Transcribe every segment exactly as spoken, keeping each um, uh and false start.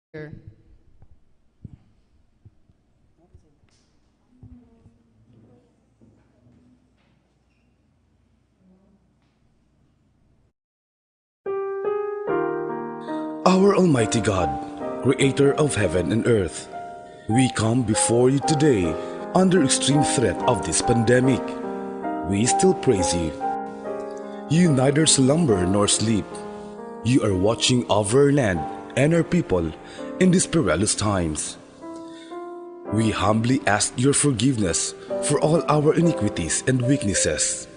Here. Our Almighty God, creator of heaven and earth, we come before you today under extreme threat of this pandemic. We still praise you. You neither slumber nor sleep. You are watching over our land and our people in these perilous times. We humbly ask your forgiveness for all our iniquities and weaknesses.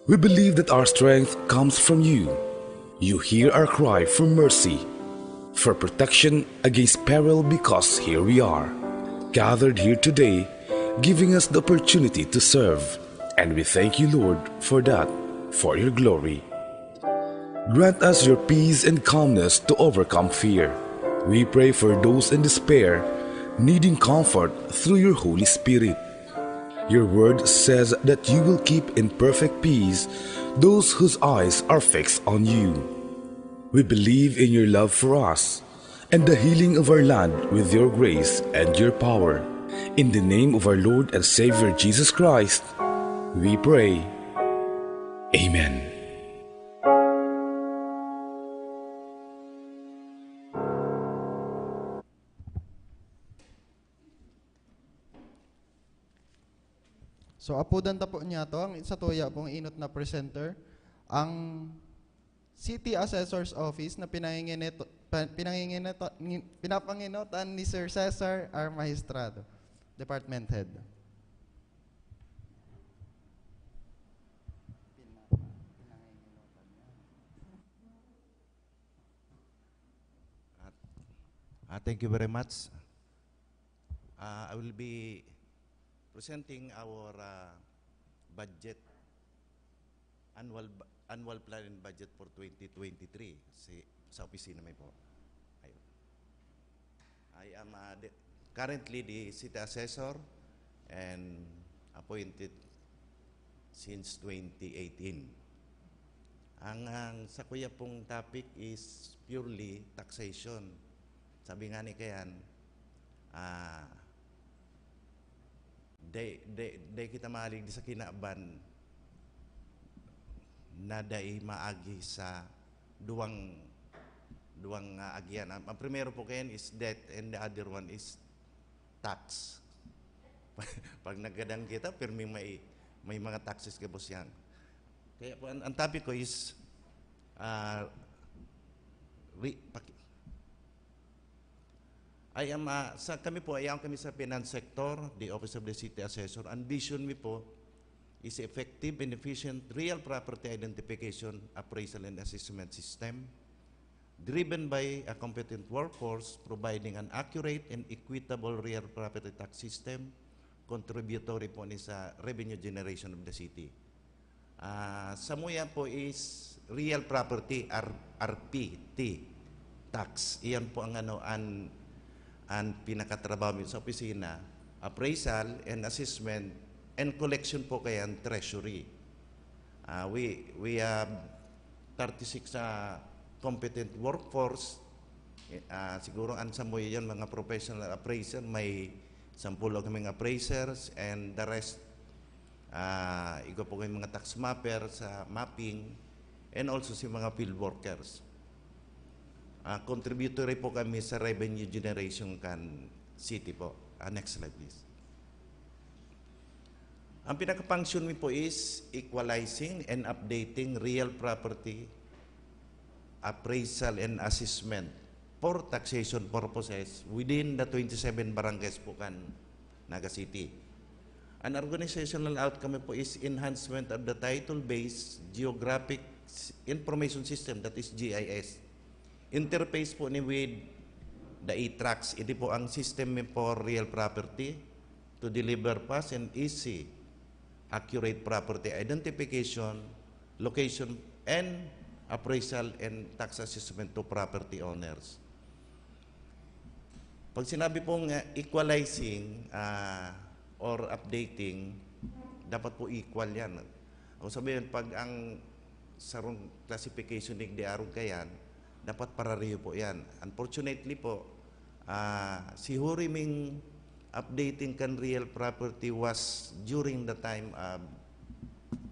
We believe that our strength comes from you. You hear our cry for mercy, for protection against peril, because here we are, gathered here today, giving us the opportunity to serve. And we thank you, Lord, for that, for your glory. Grant us your peace and calmness to overcome fear. We pray for those in despair, needing comfort through your Holy Spirit. Your word says that you will keep in perfect peace those whose eyes are fixed on you. We believe in your love for us and the healing of our land with your grace and your power. In the name of our Lord and Savior Jesus Christ, we pray. Amen. So, apodan ta po niya to, ang satuya pong enot na presenter, ang City Assessor's Office na pinanginginito-, pa-, pinanginginito-, ngi-, pinapanginotan ni Sir Cesar R. Magistrado, Department Head. At, ah, thank you very much. Ah, I will be presenting our, ah, budget, annual bu-, annual plan and budget for twenty twenty-three si, sa opisina mi po. Ayun. I am, ah, the, currently the city assessor and appointed since twenty eighteen. Ang, ang sakuya pong topic is purely taxation. Sabi nga ni Kayan, ah, dai, dai, dai kita mahaligdi sa kinaban na dai maagi sa duwang, duwang, ah, agihan. Ang, ang primero po kayan is debt and the other one is tax. Pag naggadan kita, pirming may, may mga taxes kay Boss Yang. Kaya po, ang, ang topic ko is, ah, re-, paki-, I am, ah, sa, kami po, ayaw kami sa finance sector, the Office of the City Assessor. Ang vision mi po is effective and efficient real property identification, appraisal, and assessment system driven by a competent workforce, providing an accurate and equitable real property tax system, contributory po ni sa revenue generation of the city. Ah, samuya po is real property, R-, R P T tax. Iyan po ang ano, an, an pinakatrabaho mi sa opisina, appraisal and assessment and collection po kaya ang treasury. Ah, we, we have thirty-six, ah, competent workforce. Eh, ah, siguro ang samuya yan, mga professional appraiser, may sampolo kaming appraisers, and the rest, ah, igwa po kami mga tax mapper sa mapping, and also si mga field workers. Ah, contributory po kami sa revenue generation kan city po. Ah, next slide, please. Ang pinaka-function mi po is equalizing and updating real property appraisal and assessment for taxation purposes within the twenty-seven barangays po kan Naga City. An organizational outcome po is enhancement of the title-based geographic s-, information system, that is G I S. Interface po ni with the e-Trax. Ito po ang system for real property to deliver fast and easy, accurate property identification, location, and appraisal and tax assessment to property owners. Pag sinabi pong, ah, equalizing, ah, or updating, dapat po equal yan. Ang sabihin, pag ang sarong classification ni D R kayan, dapat pareho po yan. Unfortunately po, Ah, si huri ming updating kan real property was during the time of,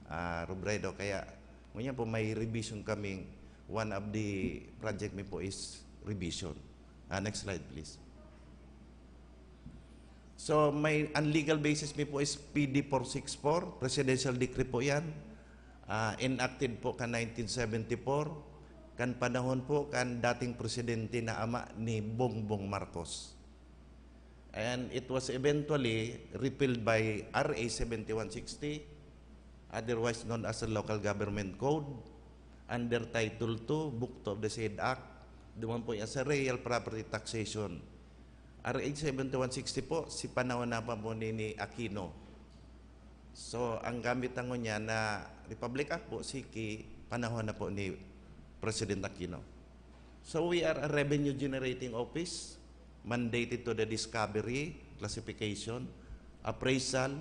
ah, Robredo. Kaya, ngunyan po, may revision kaming, one of the project mi po is revision. Ah, next slide, please. So, may, ang legal basis mi po is P D four six four, presidential decree po yan. Ah, enacted po kan nineteen seventy-four, kan panahon po kan dating presidente na ama ni Bongbong Marcos. And it was eventually repealed by R A seventy-one sixty, otherwise known as the Local Government Code, under Title two, Book two of the said Act. Duman po yan sa real property taxation. R A seventy-one sixty po, si panahon na pa po ni, ni Aquino. So, ang gamit na ngunyan na Republic Act po, si ki panahon na po ni President Aquino. So, we are a revenue generating office, mandated to the discovery, classification, appraisal,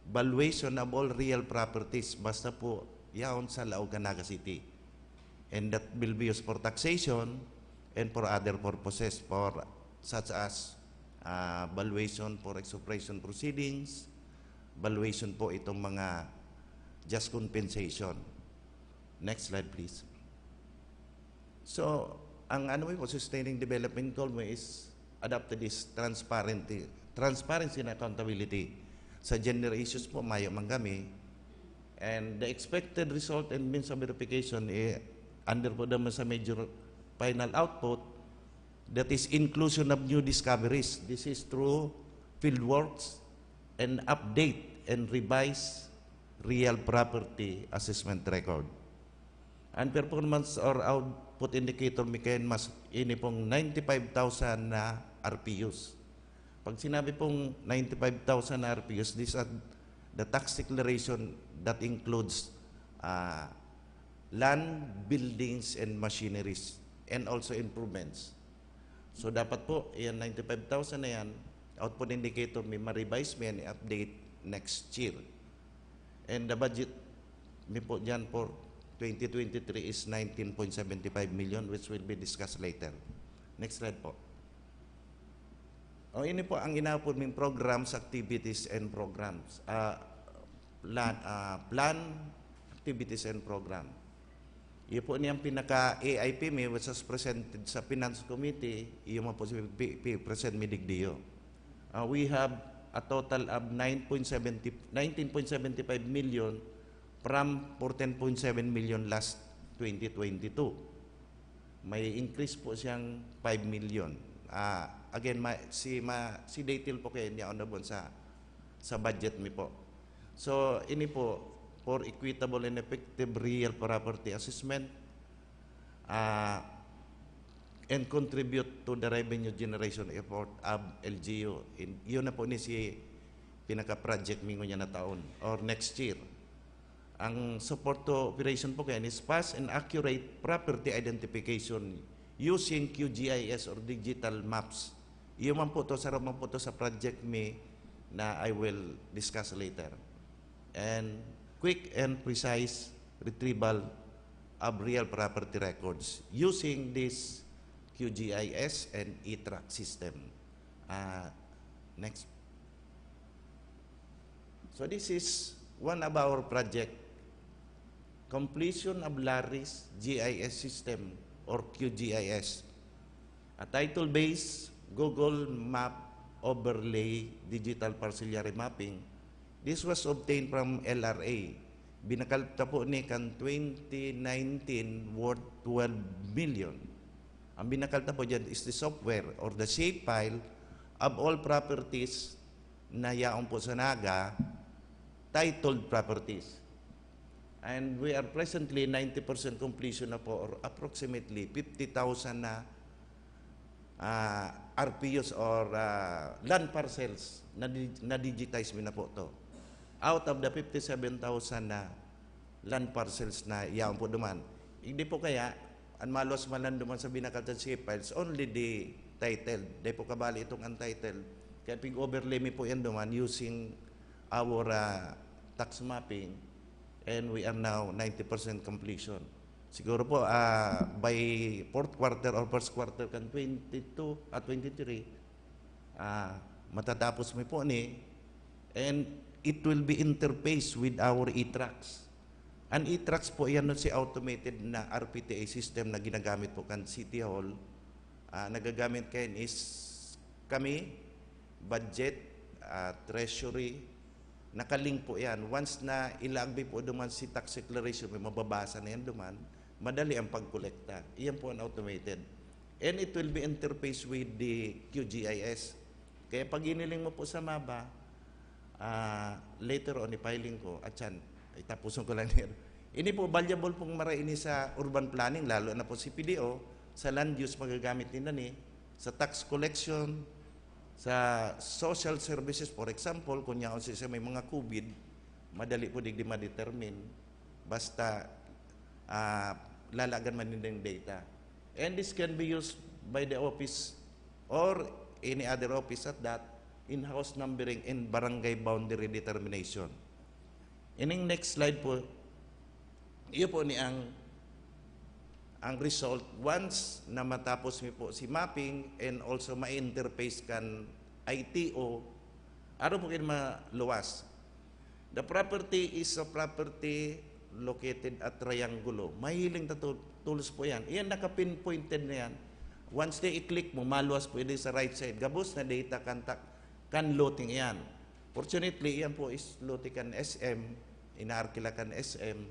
valuation of all real properties, basta po yaon sa laog kan Naga City. And that will be used for taxation and for other purposes, for such as, ah, valuation for expropriation proceedings, valuation po itong mga just compensation. Next slide, please. So, ang ano mo po, sustaining development goal mo is adopt this transparency, transparency and accountability. Sa gender issues po, mayo man kami. And the expected result and means of verification, eh, under po naman sa major final output, that is inclusion of new discoveries. This is through field works and update and revise real property assessment record. Ang performance or output indicator mi kayan mas ini pong ninety-five thousand na R P Us. Pag sinabi pong ninety-five thousand na R P Us, these are the tax declaration that includes, ah, land, buildings, and machineries, and also improvements. So, dapat po, yan ninety-five thousand na yan, output indicator, may ma-revise mo yan, i-update next year. And the budget mi po dyan for twenty twenty-three is nineteen point seven five million, which will be discussed later. Next slide po. O, ini po ang inapod ming programs, activities, and programs. Ah, plan, ah, plan, activities, and program. Iyo po niyang pinaka-A I P mi, which was presented sa Finance Committee, iyo man po si pi-, pi-, present mi digdiyo. Ah, we have a total of nine point seventy, nineteen point seventy-five million from fourteen point seven million last twenty twenty-two. May increase po siyang five million. Ah, again, ma-, si, ma-, si Detail po kayo niya on the bone sa, sa budget mi po. So, ini po, for equitable and effective real property assessment, ah, and contribute to the revenue generation effort of L G U. In, yun na po ni si pinaka-project mi ngunyan na taon or next year. Ang support to operation po kayan is fast and accurate property identification using Q G I S or digital maps. Iyo man po to, saro man po to sa project mi na I will discuss later. And quick and precise retrieval of real property records using this Q G I S and e-track system. Ah, next. So this is one of our project, completion of Larry's G I S system or Q G I S, a title-based Google Map overlay digital parcellary mapping. This was obtained from L R A. Binakal ta po ni kan twenty nineteen worth twelve million. Ang binakal ta po dyan is the software or the shapefile of all properties na yaon po sa Naga, titled properties. And we are presently ninety percent completion na po, or approximately fifty thousand na, ah, R P Us or, ah, land parcels na di-, na-digitize mi na po to. Out of the fifty-seven thousand na land parcels na yaon po duman. Hindi po kaya, ang malos man lang duman sa binakal sa shapefile, only the title. Di po kabali itong untitled. Kaya pig-overlay mi po yan duman using our, ah, tax mapping, and we are now ninety percent completion. Siguro po, ah, by fourth quarter or first quarter kan twenty-two at twenty-three, ah, matatapos mi po ni, and it will be interfaced with our e-tracks. Ang e-tracks po, yan si automated na R P T A system na ginagamit po kan City Hall. Ah, nagagamit kayan is kami, budget, ah, treasury, nakalink po yan. Once na ilaag mi po duman si tax declaration, may mababasa na yan duman, madali ang pagkolekta. Iyan po ang automated. And it will be interfaced with the Q G I S. Kaya pag iniling mo po sa maba, ah, later on, ipahiling ko, at yan, itapuson ko lang niya. Ini po, valuable pong mara ini sa urban planning, lalo na po si P D O, sa land use magagamit nila ni, sa tax collection, sa social services, for example, kung yaon siya may mga COVID, madali po digdi ma-determine. Basta, ah, lalagan man nila yung data. And this can be used by the office or any other office at that in-house numbering and barangay boundary determination. Ining next slide po, iyo po ni ang, ang result, once na matapos mi po si mapping and also ma-interface kan I T O, aro po kayo maluwas. The property is a property located at Triangulo. Mahiling ta to-, tulos po yan. Iyan, naka-pinpointed na yan. Once na i-click mo, maluwas po yan sa right side. Gabos na data kan, ta-, kan loting yan. Fortunately, iyan po is lote kan S M, inaarkila kan S M,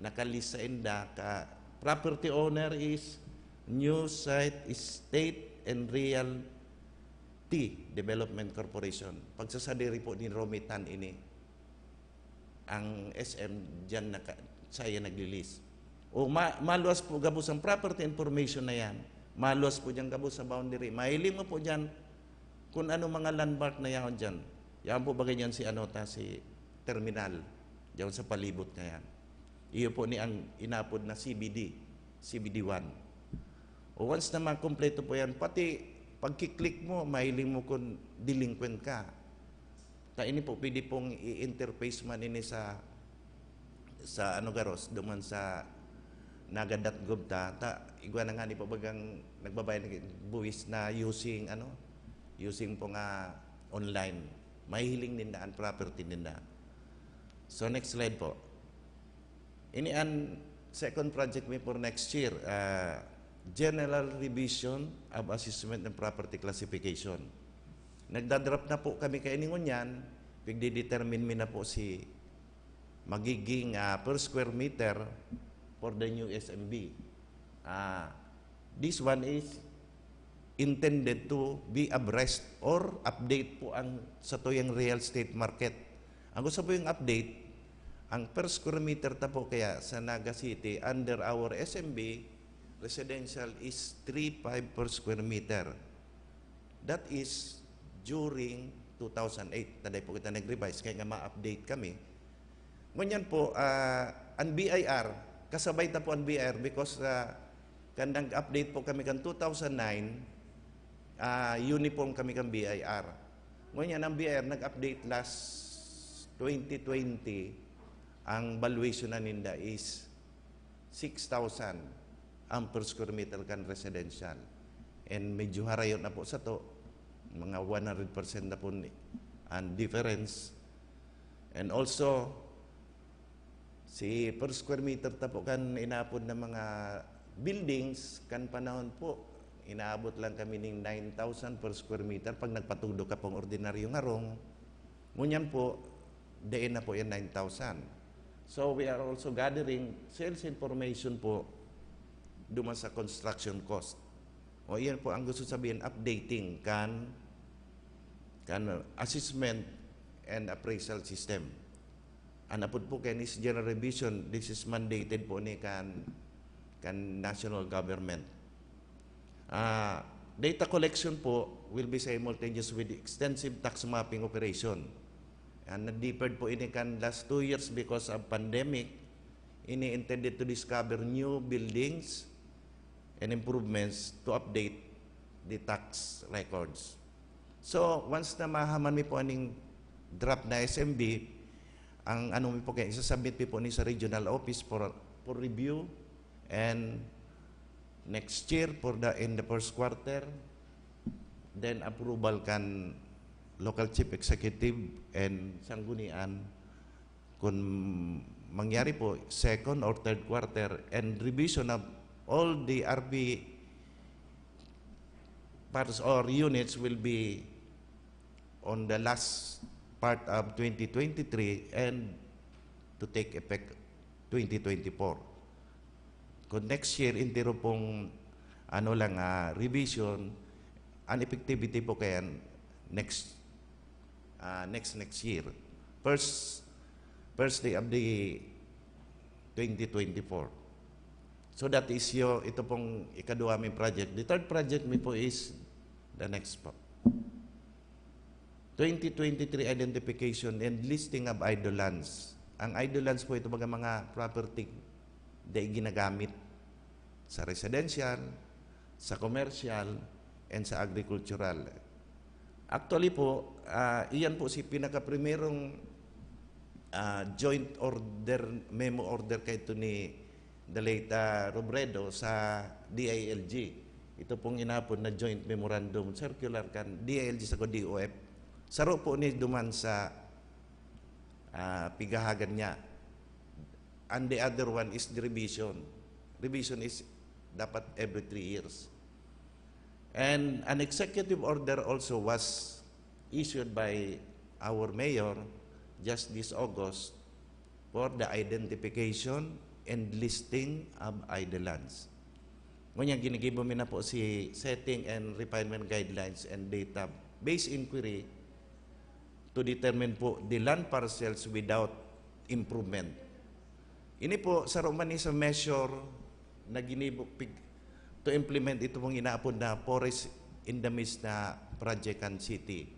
nakalista inda ka property owner is New Site Estate and Realty Development Corporation. Pagsasadiri po ni Romy Tan ini. Ang S M diyan naka-, saya nagli-lease. O ma-, maluwas po gabos ang property information na yan. Maluwas po diyan gabos sa boundary. Mahiling mo po diyan kung ano mga landmark na yaon diyan. Yan po bagay diyan si ano ta, si terminal. Diyan sa palibot na yan. Iyo po ni ang inapod na C B D, C B D one. O once na makompleto po yan, pati pagkiklik mo, mahiling mo kung delinquent ka. Ta ini po, pwede pong i-interface man ini sa, sa ano garos, duman sa naga dot gov ta, ta, igwa na nga ni pabagang nagbabayad ng buwis na using, ano, using po nga online. Mahihiling ninda ang property ninda. So, next slide po. Ini an second project mi for next year, ah, General Revision of Assessment and Property Classification. Nagdadraft na po kami kaini ngunyan, pigdidetermine mi na po si magiging, ah, per square meter for the new S M B. Ah, this one is intended to be abreast or update po ang satuyang real estate market. Ang gusto po yung update, ang per square meter ta po kaya sa Naga City under our S M B, residential is three five per square meter. That is during two thousand eight. Taday po kita nag-revise, kaya nga ma-update kami. Ngunyan po, ah, ang B I R, kasabay ta po ang B I R because, ah, kan nag-update po kami kan two thousand nine, ah, uniform kami kan B I R. Ngunyan, ang B I R nag-update last twenty twenty, ang valuation na ninda is six thousand ang per square meter kan residential. And medyo harayo na po sato, mga one hundred percent na po ni-, ang difference. And also, si per square meter ta po kan inapod na mga buildings, kan panahon po, inaabot lang kami ning nine thousand per square meter pag nagpatudo ka pong ordinaryong harong. Ngunyan po, dai na po yan nine thousand. So, we are also gathering sales information po duman sa construction cost. O, iyan po ang gusto sabihin, updating kan, kan assessment and appraisal system. An apod po kayan is general revision. This is mandated po ni kan, kan national government. Ah, data collection po will be simultaneous with extensive tax mapping operation. And na-deferred po ini kan last two years because of pandemic. Ini intended to discover new buildings and improvements to update the tax records. So, once na mahaman mi po aning draft na S M B, ang ano mi po kaya, isasubmit mi po ni sa regional office for, for review And next year, for the, in the first quarter, then approval kan local chief executive and sanggunian. Kung mangyari po, second or third quarter, and revision of all the R B parts or units will be on the last part of twenty twenty-three and to take effect twenty twenty-four. Kung next year, entero pong, ano lang, ah, revision, an effectivity po kaya next, ah, next, next year. First, first day of the twenty twenty-four. So that is your, ito pong ikaduha ming project. The third project mi po is the next po. Twenty twenty-three identification and listing of idle lands. Ang idle lands po, ito baga mga property na ginagamit sa residential, sa commercial, and sa agricultural. Actually po, ah, iyan po si pinakaprimerong, ah, joint order, memo order kay ito ni the late, ah, Robredo sa D I L G. Ito pong inapod na joint memorandum circular kan D I L G sa D O F. Saro po ni duman sa, ah, pigahagan niya. And the other one is the revision. Revision is dapat every three years. And an executive order also was issued by our mayor just this August for the identification and listing of idle lands. Ngunyan, ginigibo mi na po si setting and refinement guidelines and data-based inquiry to determine po the land parcels without improvement. Ini po, saro man ni sa measure na ginibo pig-, to implement ito pong inaapod na forest in the midst na project kan city.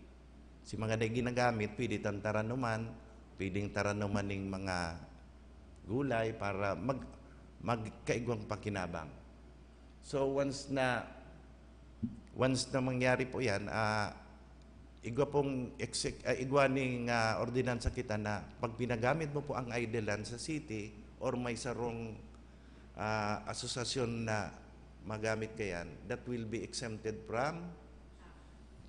Si mga na ginagamit, pwede tang taranuman, pwedeng taranuman ning mga gulay para mag-, magkaigwang pakinabang. So, once na, once na mangyari po yan, ah, igwa pong exec-, ah, igwa ning, ah, ordinansa kita na pag pinagamit mo po ang idle land sa city or may sarong, ah, asosasyon na magamit ka yan, that will be exempted from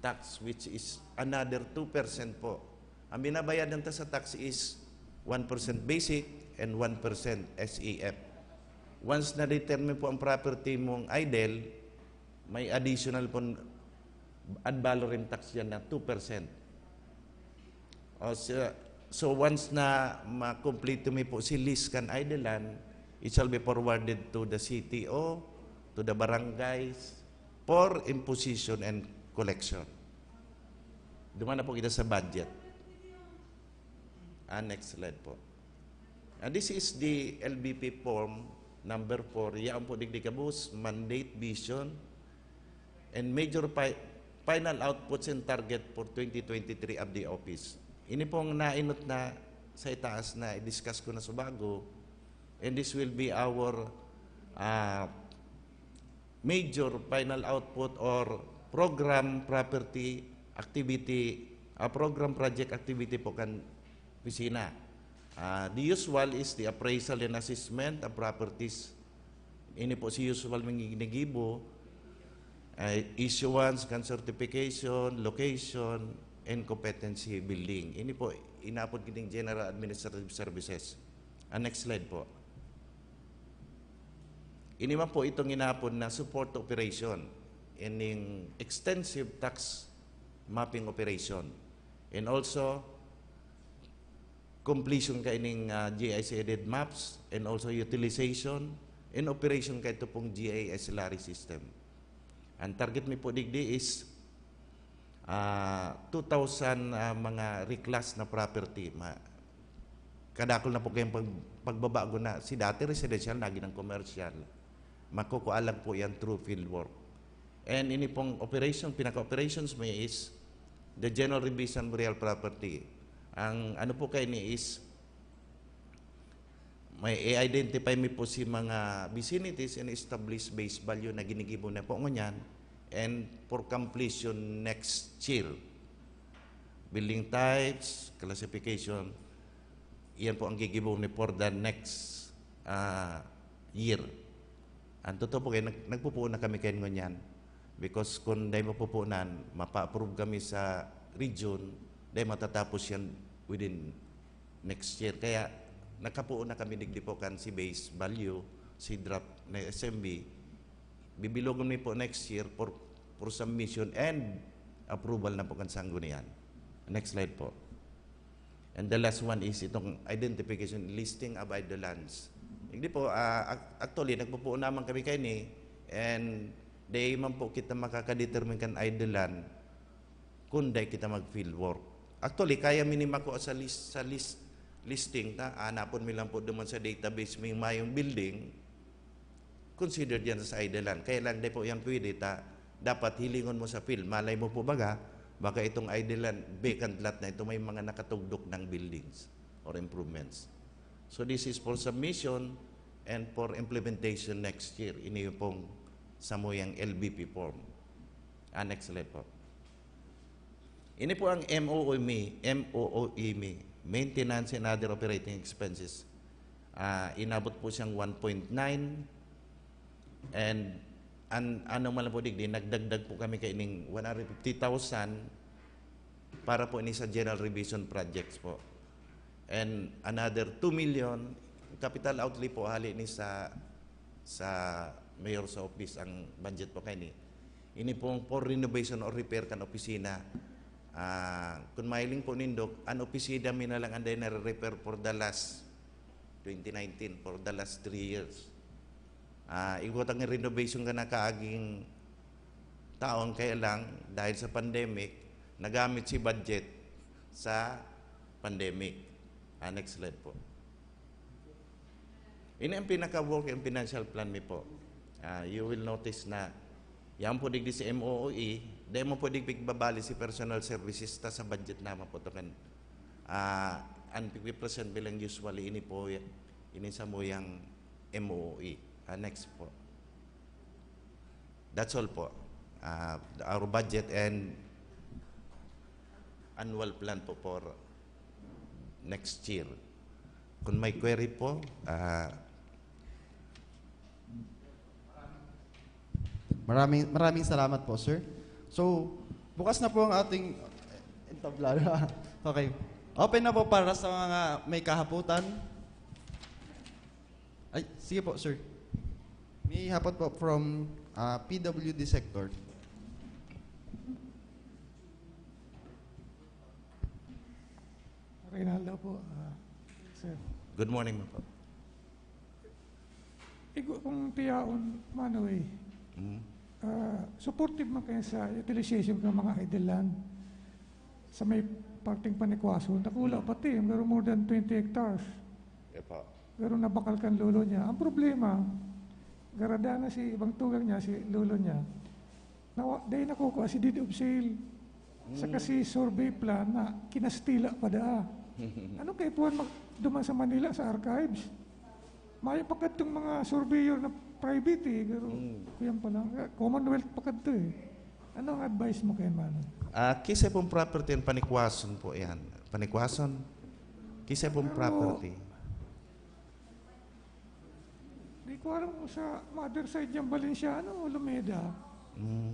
tax, which is another two percent po. Ang binabayadan ta sa tax is one percent basic and one percent S E F. Once na-determine po ang property mong idle, may additional pong ad valorem tax yan na two percent. O, so, so once na makumpleto mi po si lease kan idle land, it shall be forwarded to the city o to the barangays for imposition and collection. Duman na po kita sa budget. Ah, next slide po. And this is the L B P form number four. Yaon po digdi kabus, mandate, vision, and major pi-, final outputs and target for twenty twenty-three of the office. Ini pong nainot na sa itaas na i-discuss ko na sa bago, and this will be our, ah, major final output or program property activity, ah, program project activity po kan opisina. Ah, the usual is the appraisal and assessment of properties. Ini po si usual mga ginigibo, ay issuance kan certification, location, and competency building. Ini po, inapod kining General Administrative Services. Ang next slide po. Ini man po itong inapod na support operation, ining extensive tax mapping operation. And also, completion kaining, ah, G I S aided maps, and also utilization and operation kaito pong G I S lari system. Ang target mi po digdi is, ah, two thousand, ah, mga reclass na property. Ma-, kadakul na po kayong pag-, pagbabago na. Si dati residential, nagin ang commercial. Makukua lang po yan through field work. And ini pong operation, pinaka-operations mi is the general revision of real property. Ang ano po kaini is, may i-identify mi po si mga vicinities and established base value na ginigibo na po ngunyan and for completion next year. Building types, classification, iyan po ang gigibo ni for the next, ah, year. Ang totoo po kay nag-, nagpupuon na kami kayo ngunyan. Because kung dai mapupunan, mapa-approve kami sa region, dai matatapos yan within next year. Kaya nakapuon na kami digdi po kan si base value, si draft na S M B. Bibilogon mi po next year for, for submission and approval na po kan sanggunian. Next slide po. And the last one is itong identification, listing of idle lands. Hindi po, ah, ac-, actually, nagpupuon naman kami kaini, and dai man po kita makakadetermine kan idle land kung dai kita mag-field work. Actually, kaya mi ni makua sa list, sa list, listing, ta, anapon mi lang po duman sa database may mayong building, considered yan sa idle land. Kaya lang, dai po yan pwede, ta, dapat hilingon mo sa field. Malay mo po baga, baka itong idle land, vacant lot na ito, may mga nakatugdok ng buildings or improvements. So this is for submission and for implementation next year. Ini yung pong samuyang L B P form. Ah, next slide po. Ini po ang M O O E, M O O E, maintenance and other operating expenses. Ah, inabot po siyang one point nine. And an-, ano man lang po digdi, nagdagdag po kami kaining one hundred fifty thousand para po ini sa general revision projects po. And another two million, capital outlay po hali ni sa, sa mayor's office ang budget po kaini. Ini pong for renovation or repair kan opisina. Ah, kung mahiling po nindo, ang opisina mi na lang ang dai nare-repair for the last twenty nineteen, for the last three years. Ah, igwa tang renovation kan nakaaging taon, kaya lang, dahil sa pandemic, nagamit si budget sa pandemic. Ah, next slide po. Ini ang pinaka-working financial plan mi po. Ah, you will notice na yan po digdi si M O O E, dai mo po digdi babali si personal services ta sa budget naman po to kan, ah, ang pigpipresent bilang usually ini po, ini samuyang M O O E. Ah, next po. That's all po. Ah, our budget and annual plan po for next year. Kung may query po, ah, Maraming, maraming salamat po, sir. So, bukas na po ang ating entablado. Okay. Open na po para sa mga may kahaputan. Ay, sige po, sir. May hapot po from ah, P W D sector. Reynaldo po, ah, sir. Good morning po. Igo kung tiyaon, Manoy, Mm. ah, supportive man kayo sa utilization ng mga idle land sa may parting Panikwason. Dakula pati, pero more than twenty hectares. Epa. Pero nabakal kan lolo niya. Ang problema, garada na si ibang tugang niya, si lolo niya. Nawa, dahil nakukuha si deed of sale. Saka si survey plan na kinastila pa daa. Ano kaipuhan mag, duman sa Manila, sa archives? Mayo pa kadtong mga surveyor na private eh, pero kuyan pa lang. Commonwealth pa kadto eh. Ano ang advice mo kay Manong? Ah, kisay pong property yan, Panikwason po yan. Panikwason? Kisay pong Pero- property? Di ko alam kung sa mother side niyang Valenciano o Lumeda. Mm.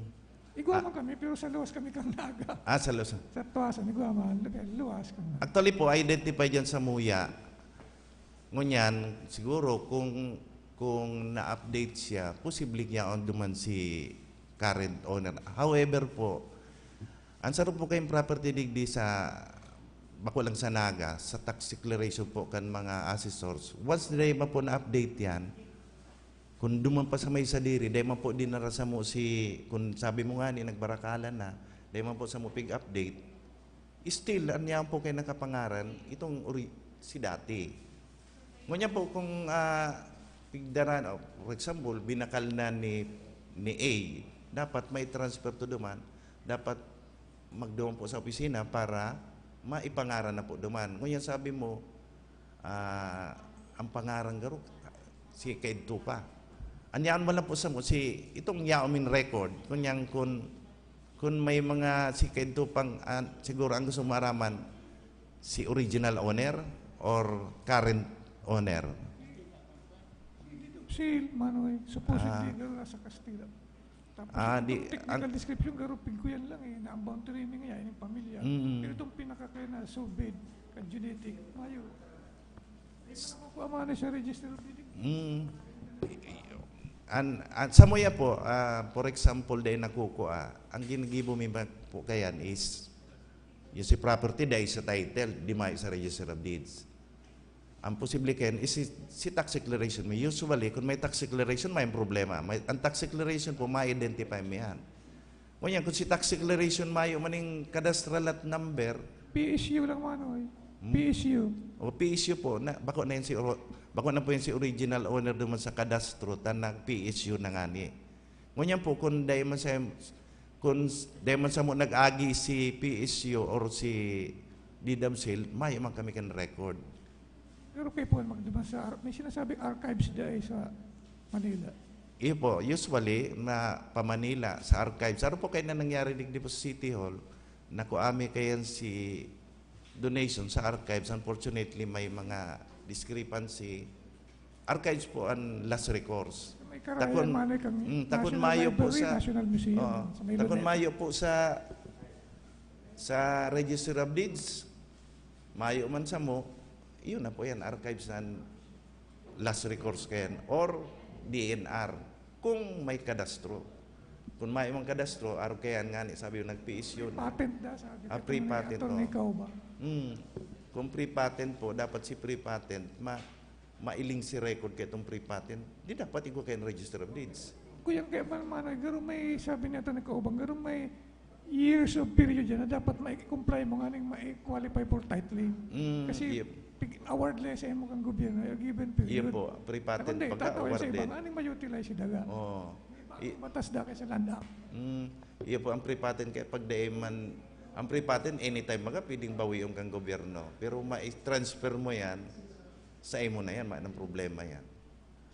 Igwa man kami, pero sa luwas kami kang Naga. Ah, sa Luzon. Sa Tuasan, igwa man. Luwas kami. Actually po, identified yan sa Muya. Ngunyan, siguro kung, kung na-update siya, posible niya on duman si current owner. However po, ang saro po kayong property digdi sa, bako lang sa Naga, sa tax declaration po kan mga assessors. Once na man po na-update yan, kung duman pa sa may sadiri, dai man po dinara samo si, kung sabi mo nga ni, nagbarakalan na, dai man po samo pig-update, still, an yaon po kay nakapangaran, itong ori-, si dati. Ngunyan po, kung ah, pigdaran, oh, for example, binakal na ni, ni A, dapat may transfer to duman, dapat magduman po sa opisina para maipangaran na po duman. Ngunyan sabi mo, ah, ang pangaran garo, si kaidto pa. An yaon man lang po samo, si, itong yaon ming record, kunyang kun, kun may mga si kaidto pang, ah, siguro ang gusto maaraman, si original owner or current owner? Sale, Manoy, supposedly, Ah. garo nasa Castilla. Tapos, Ah, itong di, technical ang description, garo pigkuyan lang eh, na ang boundary mi nga, yung pamilya. Mm. Pero itong pinaka kaya na surveyed, kan genetic, mayo. Ito na ko, Manoy, sa register of deed. Mm. An, an, sa muya po, ah, for example, dahil nakukua, ang ginigibo mi ba po kayan is, yung si property dahil sa title, di mayo sa register of deeds. Ang posible kayan is si, si tax declaration mi. Usually, kung may tax declaration, may problema. May, ang tax declaration po, ma-identify mo yan. Ngunyan, kung si tax declaration mayo man yung cadastral lot number, P S U lang, Manoy. Hmm? P S U. O P S U po, na, bako na yun si oro-, bako na po yun si original owner duman sa kadastro, ta nag-P S U na ngani. Ngunyan po, kung dahil man sa, kung s-, dahil man sa mo nag-agi si P S U or si deed of sale, mayo man kami kan record. Pero kayo po, magduman sa, ar- may sinasabing archives dahil sa Manila. Iyo po, usually, na pa Manila, sa archives. Ano po kayo na nangyari digdi po sa City Hall, nakuha mi kayan si donation sa archives. Unfortunately, may mga discrepancy. Archives po ang last recourse. May karayan, Takon, Manoy, kang mm, takon National mayo po Library, sa, National Museum, oo, sa may takon Lynette. Mayo po sa, sa Register of Deeds. Mayo man sa mo, yun na po yan, archives and last recourse kayan. Or D N R, kung may kadastro. Kung may mga kadastro, aro kayan nga ni, sabi yung nag-P S U na. Patent na, sabi Ah, ka free ni patent, Attorney oh. Cauba. Hmm. Kung free patent po, dapat si free patent, ma mailing si record kay itong free patent. Di dapat igwa kayan Register of Deeds. Kuya, kaya man, Manoy, garo may sabi ni Attorney Cauba, garo may years of period yan na dapat ma-comply mo nga ning ma-qualify for titling. Mm, Kasi yep. pig- award lang sa imo kang gobyerno, a given Iyo period. po, free patent Kundi, pagka tataw sa iba, awarded. Nga ning ma-utilize si daga. Oo. I- Batas da kay sa land act. Mm, iyo po ang free patent kaya pag dai man, ang free patent anytime baga pwedeng bawion kang gobyerno. Pero ma-transfer mo yan, sa imo na yan, mayo nang problema yan.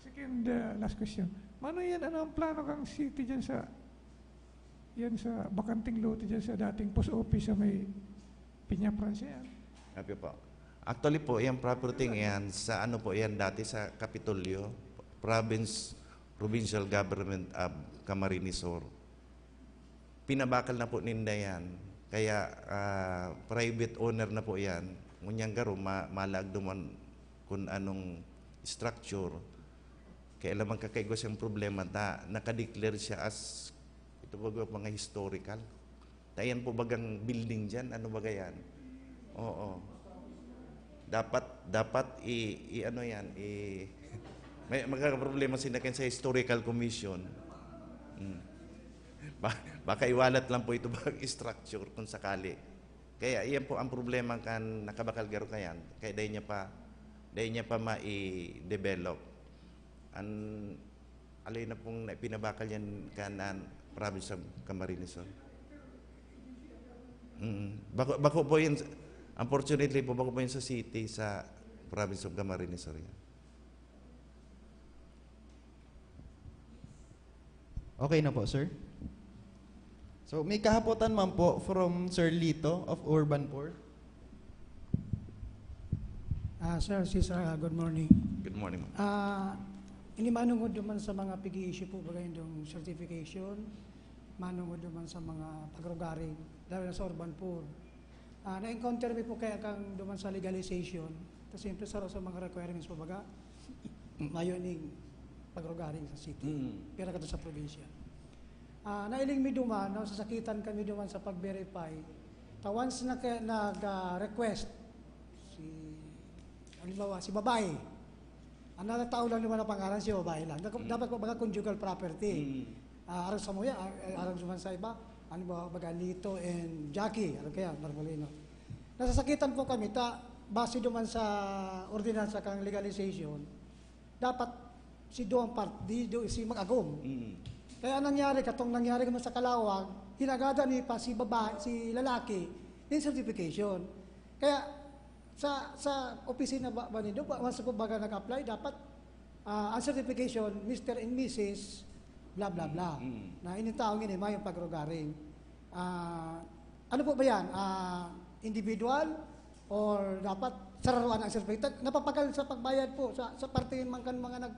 Second, uh, last question. Mano yan, ano ang plano kang city dyan sa, yan sa bakanting lote dyan sa dating post office sa may Peña Francia yan? Sabi po. Actually po, yung property yan, sa ano po yan dati, sa Kapitolyo, province, provincial government of Camarines Sur. Pinabakal na po ninda yan. Kaya ah, private owner na po yan. Ngunyan garo, ma malaag duman kung anong structure. Kaya lamang kakaigwa siyang problema ta, nakadeclare siya as, ito ba mga historical. Ta yan po bagang building dyan, ano ba yan? Oo. Dapat, dapat i, i ano yan, i, may magkakaproblema sila kan sa historical commission. Mm. Ba, baka iwalat lang po ito bag structure kung sakali. Kaya iyan po ang problema kan nakabakal garo kayan. Kaya dahil niya pa, dahil niya pa ma-develop. An alay na pong na- pinabakal yan kan an province of Camarines Sur. Mm. Bako, bako po yun, unfortunately po, bako po yun sa city, sa province of Camarines Sur yan. Okay na po, sir. So, may kahapotan man po from Sir Lito of Urban Poor. Ah, sir, si sir, ah, good morning. Good morning, ma'am. Ah, ini manungod naman sa mga pig-i-issue po, bagay yung certification, manungod naman sa mga pagrugaring, lalo na sa urban poor. Ah, na-encounter mi po kaya kang duman sa legalization, kasi siyempre sa, sa mga requirements po baga, mayo ning pagrugaring sa city, Mm. pira ka to sa probinsya. Ah, nailing mi duman, nasasakitan kami duman sa pag-verify. Ta once na kaya nag-request si, halimbawa, si babae, ang natatao lang naman na pangalan si babae lang. Dapat, Mm. dapat po baga conjugal property. Mm. Ah, arang sa muya, ar- arang naman sa iba, halimbawa, baga Lito and Jackie, arang kaya, Marcolino. Nasasakitan po kami, ta, base duman sa ordinansa kang legalization, dapat si duwang part, di, di si mag-agom. Mm. Kaya nangyari, katong nangyari naman sa Calauag, hinagadan ni pa si babae, si lalaki, yung certification. Kaya sa sa opisina ba, ba nindo, ba, once po baga nag-apply, dapat ah, ang certification, Mister and Missus blah, blah, blah. Mm. Na ining taong ini, mayong pagrugaring. Ah, ano po ba yan? Ah, individual? Or dapat sararuan ang certificate? Napapagal sa pagbayad po sa, sa parte man kan mga nag,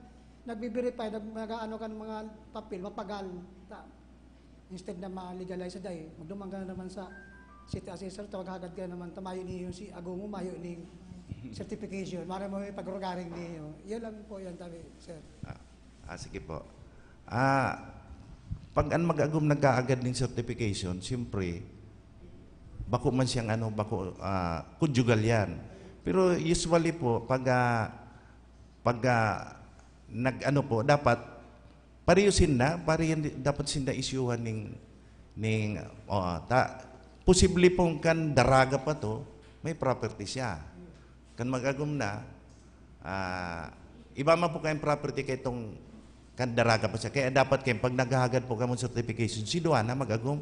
nagbi-verify, nag-, nag-aano kan mga papel, mapagal. Ta-, instead na ma-legalize sa dai, magduman ka na naman sa city assessor, tawag hagad ka naman, ta mayo niyo si agom mo, mayo ning certification, mara mo may pagrugaring niyo. Yun lang po yan, tabi, sir. Ah, ah, sige po. Ah, pag an mag-agom nagkaagad ning certification, siyempre, bako man siyang ano, bako, ah, conjugal yan. Pero usually po, pag, ah, pag, ah, nag-ano po, dapat pareho sinda, pareho yan di- dapat sinda isyuhan ning, ning, oh, ta, posible pong kan daraga pa to, may property siya. Kan mag-agom na, ah, iba man po kayong property kay itong kan daraga pa siya. Kaya dapat kayo, pag naghahagad po kamo certification, si duwa na mag-agom.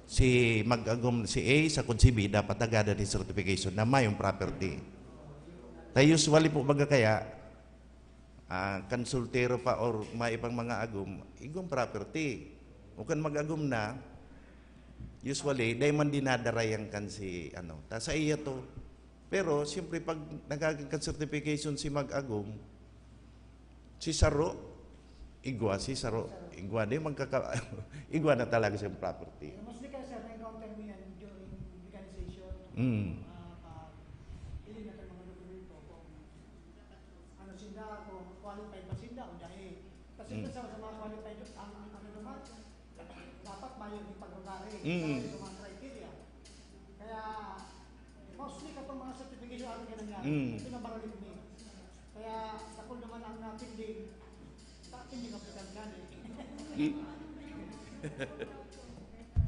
Si mag-agom, si A, sa kun si B, dapat nagada ni certification na mayong property. Tayo usually po baga kaya, ah, kan soltero pa or may ibang mga agom, igong property. O kan mag-agom na, usually, dahil man dinadara yan kan si, ano, ta sa iya to. Pero, siyempre, pag nagagin kan certification si mag-agom, si saro, igwa, si saro, igwa, di magkaka-, igwa na talaga siyang property. Mostly kasi, sir, na-encounter mo yan during legalization. Mm. Ah, pag, hindi na tayo mga dokumento kung ano sinda, kung qualified ba sinda o dahil. Kasi Mm. sa, sa mga qualified, ang, ang ano naman, dapat may yung pagbabae, Mm. sa mga criteria. Kaya, mostly kapag mga certification, ano ka nangyari? Mm. Ito na baralik ni. Kaya, dakul naman ang uh, pending, sa pending applicant yan eh. Mm.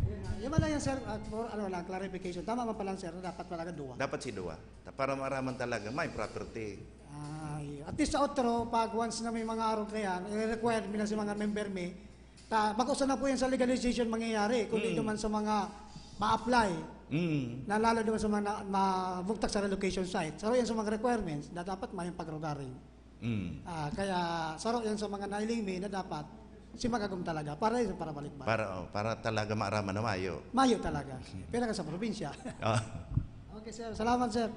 Yun nga. Yun man lang yan, sir. At for, ano lang, clarification. Tama man pala, sir, na dapat talaga duwa. Dapat si duwa. Ta- Para maaraman talaga, may property. Ay, at least sa otro, pag once na may mga arog na yan, i-require mi na sa mga member mi, ta, bako sana po yan sa legalization mangyayari, kundi Mm. naman sa mga ma-apply, Mm. na lalo naman sa mga na, mabugtak sa relocation site. Saro yan sa mga requirements na dapat may pagrugaring. Mm. Ah, kaya saro yan sa mga nailing mi na dapat si mag-agom talaga para yun para balik ba. Para, oh, para talaga maaraman na mayo. Mayo talaga. Pero ka sa probinsya. Ah. Okay, sir. Salamat, sir.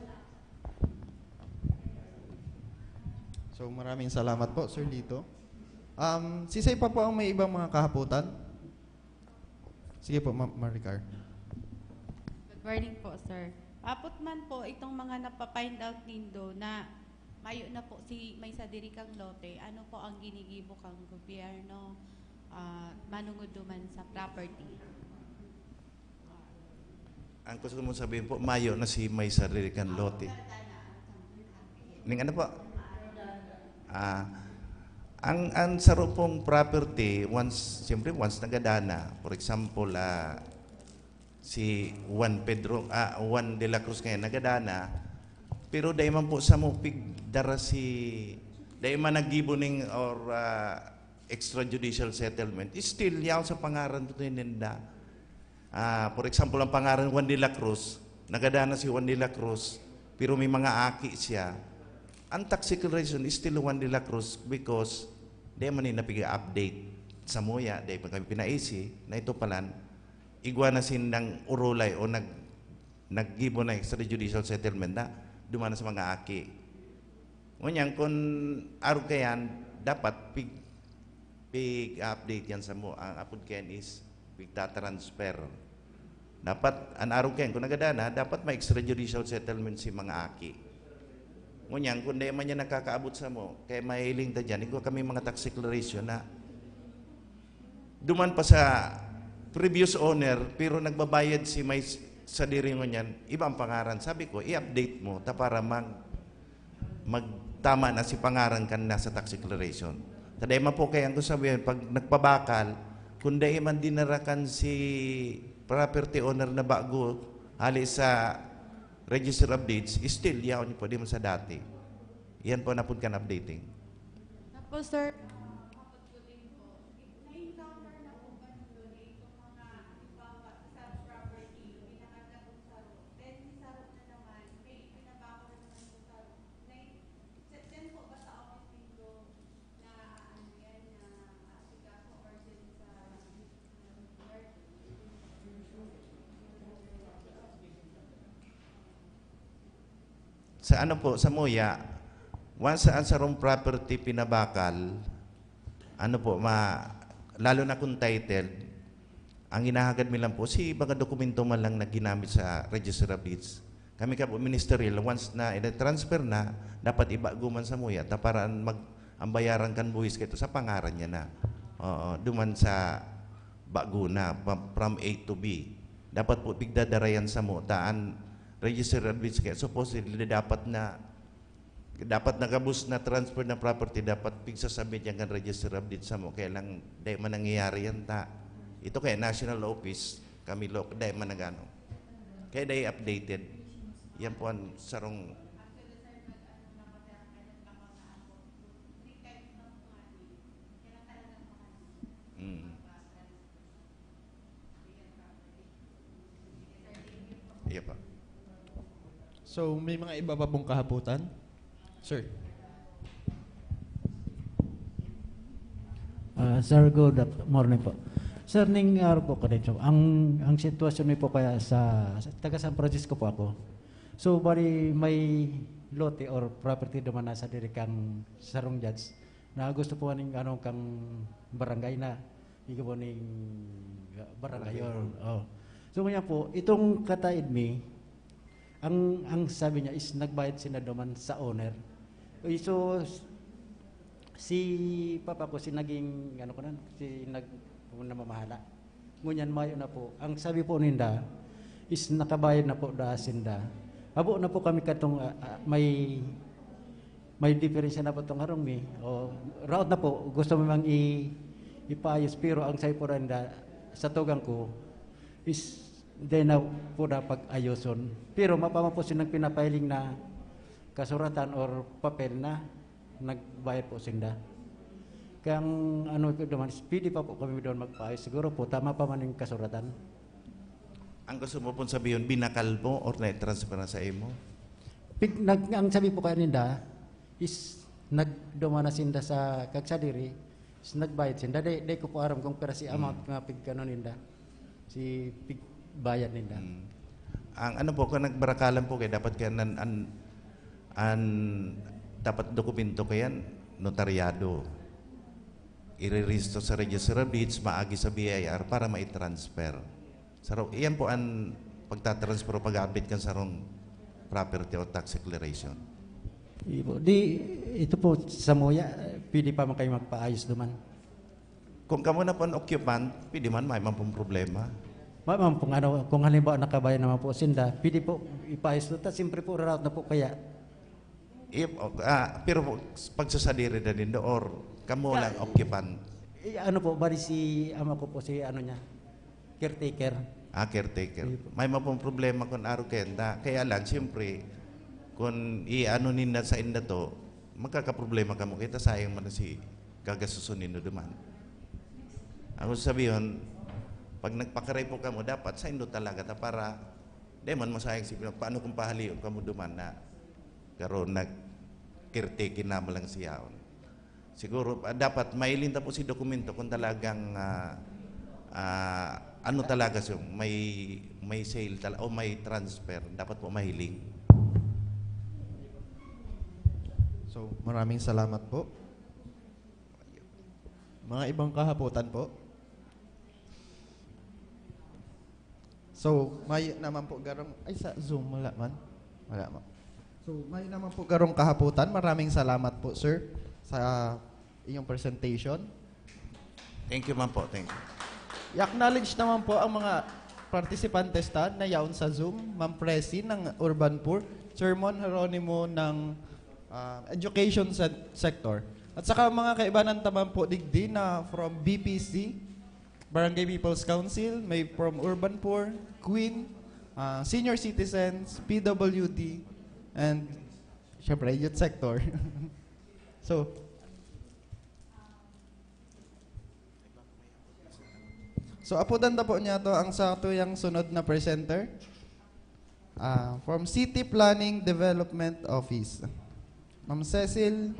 So maraming salamat po, Sir Lito. Um, sisay pa po ang may ibang mga kahapotan? Sige po, Ma'am Maricar. Good morning po, sir. Apot man po itong mga napapind out nindo na mayo na po si may sadiri kang lote, ano po ang ginigibo kang gobyerno, ah, manungod duman sa property? Ang gusto mo sabihin po, mayo na si may sarili kang lote. Ning ano po? Ah, ang ang saro pong property, once, siyempre, once nagadana, for example, ah, si Juan Pedro, ah, Juan de la Cruz ngayon, nagadana, pero dai man po sa mo pigdara si, dai man naggibo ning or ah, extrajudicial settlement, still yaw sa pangaran po ninda. Ah, for example, ang pangaran Juan de la Cruz, nagadana si Juan de la Cruz, pero may mga aki siya. Ang tax declaration is still Juan de la Cruz because di man ni napiga-update sa muya, di pa kami pinaisi na ito palan, igwa na sindang urulay o nag, naggibo na extrajudicial settlement na duman na sa mga aki. Ngunyan, kung arog kayan, dapat pig, pig-update yan sa mo. Ang apod kayan is pigtatransfer. Dapat, an arog kayan, kung nagadana, dapat may extrajudicial settlement si mga aki. Ngunyan, kung di man yan nakakaabot sa mo, kaya mahiling ta dyan, igwa kami mga tax declaration na duman pa sa previous owner, pero nagbabayad si may s- sa diri ngunyan, iba ang pangaran. Sabi ko, i-update mo ta para mag, magtama na si pangaran kan nasa tax declaration. Taday man po kaya ang gusto sabihin, pag nagpabakal, kung dai man dinarakan si property owner na bago, hali sa Register of Deeds, still, yaon niyo po, di man sa dati. Yan po napod kan updating. Tapos, sir, Sa ano po, sa muya, once ang sarong property pinabakal, Ano po, ma-, lalo na kung titled, ang hinahagad mi lang po, si mga dokumento man lang na ginamit sa Register of Deeds. Kami ka po, ministerial, once na ina-transfer na, dapat ibago man sa muya, ta para an mag-, ang bayaran kan buhis kaito sa pangaran niya na. Oo, duman sa bago na, pa-, from A to B. Dapat po pigdadarayan sa mo, ta an Register of Deeds kaya supposedly dapat na, dapat nagabos na transfer na property, dapat pigsasubmit yan kan Register of Deeds sa mo. Kaya lang, dai man nangyayari yan, ta. Ito kaya national office, kami lo, dai man nagano. Kaya dai updated. Yan po ang sarong Mm. Iya pa. So, may mga iba pa pong kahapotan? Sir. Ah, sir, good af-, morning po. Sir, ning araw po, kadetso, ang, ang sitwasyon mi po kaya sa, sa taga San Francisco po ako. So, bali, may lote or property duman na sa diri kang sarong judge na gusto po ning, ano, kang barangay na, igo po ning, ah, barangay. Barangay or, hall. Oh. So, ngayon po, itong kataid mi, ang, ang sabi niya is nagbayad sila duman sa owner. Uy, so, s-, si papa ko, si naging, ano ko na, si nag-, namamahala. Ngunyan, mayo na po. Ang sabi po ninda, is nakabayad na po da sinda. Abo na po kami katong, ah, ah, may, may diferensya na po tong harong mi. O, raot na po, gusto mi mang i-, ipaayos, pero ang sabi po ninda, sa tugang ko, is di na po na pag-ayoson. Pero mapama po silang pinapahiling na kasuratan or papel na nagbayad po sinda. Kaya ang ano po naman, is pwede pa po kami doon magpaayos. Siguro po, tama pa man yung kasuratan. Ang gusto mo pong sabihin, binakal mo or na-transfer na sa imo? Pig-, nag-, ang sabi po kaya ninda, is nagduman na sinda sa kagsadiri, is nagbayad sinda. Di, di ko po aram kung pera si amount nga pig-, ano ninda, si pig-, bayad ninda. Mm. Ang ano po, kung nagbarakalan po kayo, dapat kaya nan-, an, an, dapat dokumento kayan, notaryado. Irerehisto sa Register of Deeds, maagi sa B I R para mai-transfer. Saro, iyan po an pagtatransfer o pag-aabit kan sarong property o tax declaration. Di po. Di, ito po, sa muya, pwede pa man kayo magpaayos duman. Kung kamo na po an occupant, pwede man, may man pong problema. May man pong ano, kung halimbawa nakabayad naman po sinda, pwede po ipaayos doon. Ta, siyempre po, raot na po kaya. If, ah, pero po, pagsasadiri na nindo or kamo lang occupant? Eh, ano po, bali si ama ko po, si ano niya, caretaker. Ah, caretaker. Sige po. May man pong problema kung arog kayo. Na, kaya lang, siyempre, kung i-ano ninda sa inda to, magkakaproblema kamo. Kita sayang man si gagastuson nindo duman. Ako sabihin, pag nagpakaray po kamo, dapat sa indo talaga ta para di man masayang si, paano kung pahalion kamo duman na garo nag-caretaking naman lang siya. Siguro, ah, dapat mahiling ta po si dokumento kung talagang, ah, ah, ano talaga siya, may, may sale tala-, o may transfer. Dapat po mahiling. So, maraming salamat po. Mga ibang kahapotan po. So, may naman po garong, ay, sa Zoom, wala man. Wala man. So, may naman po garong kahapotan. Maraming salamat po, sir, sa inyong presentation. Thank you, ma'am po. Thank you. I-acknowledge naman po ang mga participantes ta na yaon sa Zoom, Ma'am Presi ng Urban Poor, Sir Mon Jeronimo ng, ah, Education se-, Sector. At saka mga kaibanan taman po digdi na from B P C, Barangay People's Council, may from Urban Poor, Queen, ah, Senior Citizens, P W D, and syempre, Youth Sector. So, so, apodan ta po niya to ang sa tuyang sunod na presenter. Ah, from City Planning Development Office. Ma'am Cecil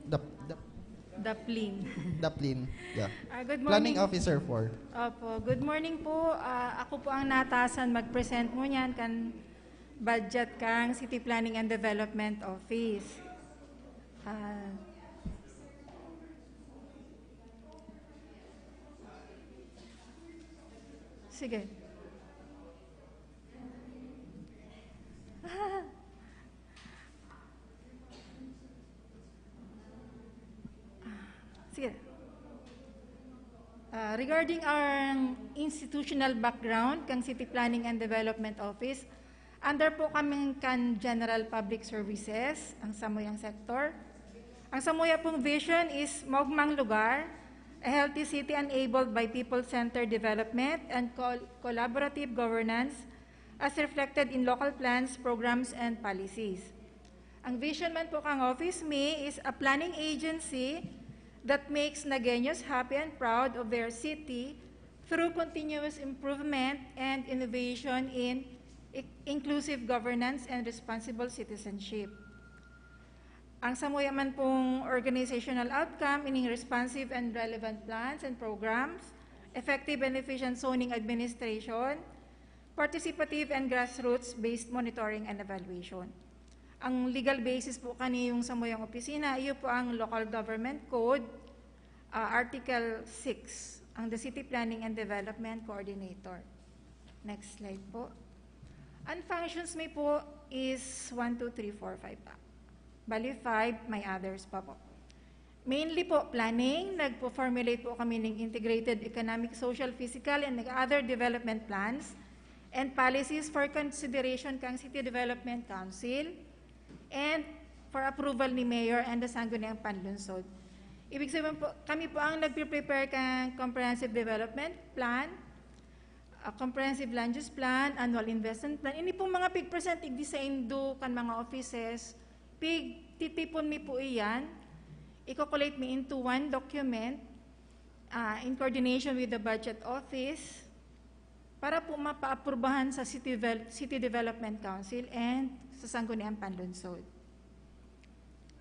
Dap-, Dap-, Daplin. Daplin. Yeah. Ah, good Planning morning. Officer four. Opo. Good morning po. Ah, ako po ang natasan mag-present mo niyan kan budget kang City Planning and Development Office. Ah, Sige. Sige. Ah, regarding our institutional background kang City Planning and Development Office, under po kami kan General Public Services, ang samuyang sector. Ang samuya pong vision is maugmang lugar, a healthy city enabled by people-centered development and col- collaborative governance as reflected in local plans, programs, and policies. Ang vision man po kang Office Mi is a planning agency that makes Nagueños happy and proud of their city through continuous improvement and innovation in i- inclusive governance and responsible citizenship. Ang samuya man pong organizational outcome, ining responsive and relevant plans and programs, effective and efficient zoning administration, participative and grassroots-based monitoring and evaluation. Ang legal basis po kaniyong samuyang opisina, iyo po ang Local Government Code, ah, Article six, ang the City Planning and Development Coordinator. Next slide po. Ang functions mi po is one, two, three, four, five. Bali, five, may others pa po. Mainly po, planning. Nagpo-formulate po kami ng integrated economic, social, physical, and other development plans and policies for consideration kang City Development Council and for approval ni Mayor and the Sangguniang Panlungsod. Ibig sabihin po, kami po ang nagpre-prepare kang comprehensive development plan, a comprehensive land use plan, annual investment plan. Ini pong mga pig-present, igdisaindo kan mga offices, pigtitipon mi po iyan, i-collate mi into one document, ah, in coordination with the budget office, para po mapaaprubahan sa City, Devel- City Development Council and sa Sangguniang Panlungsod.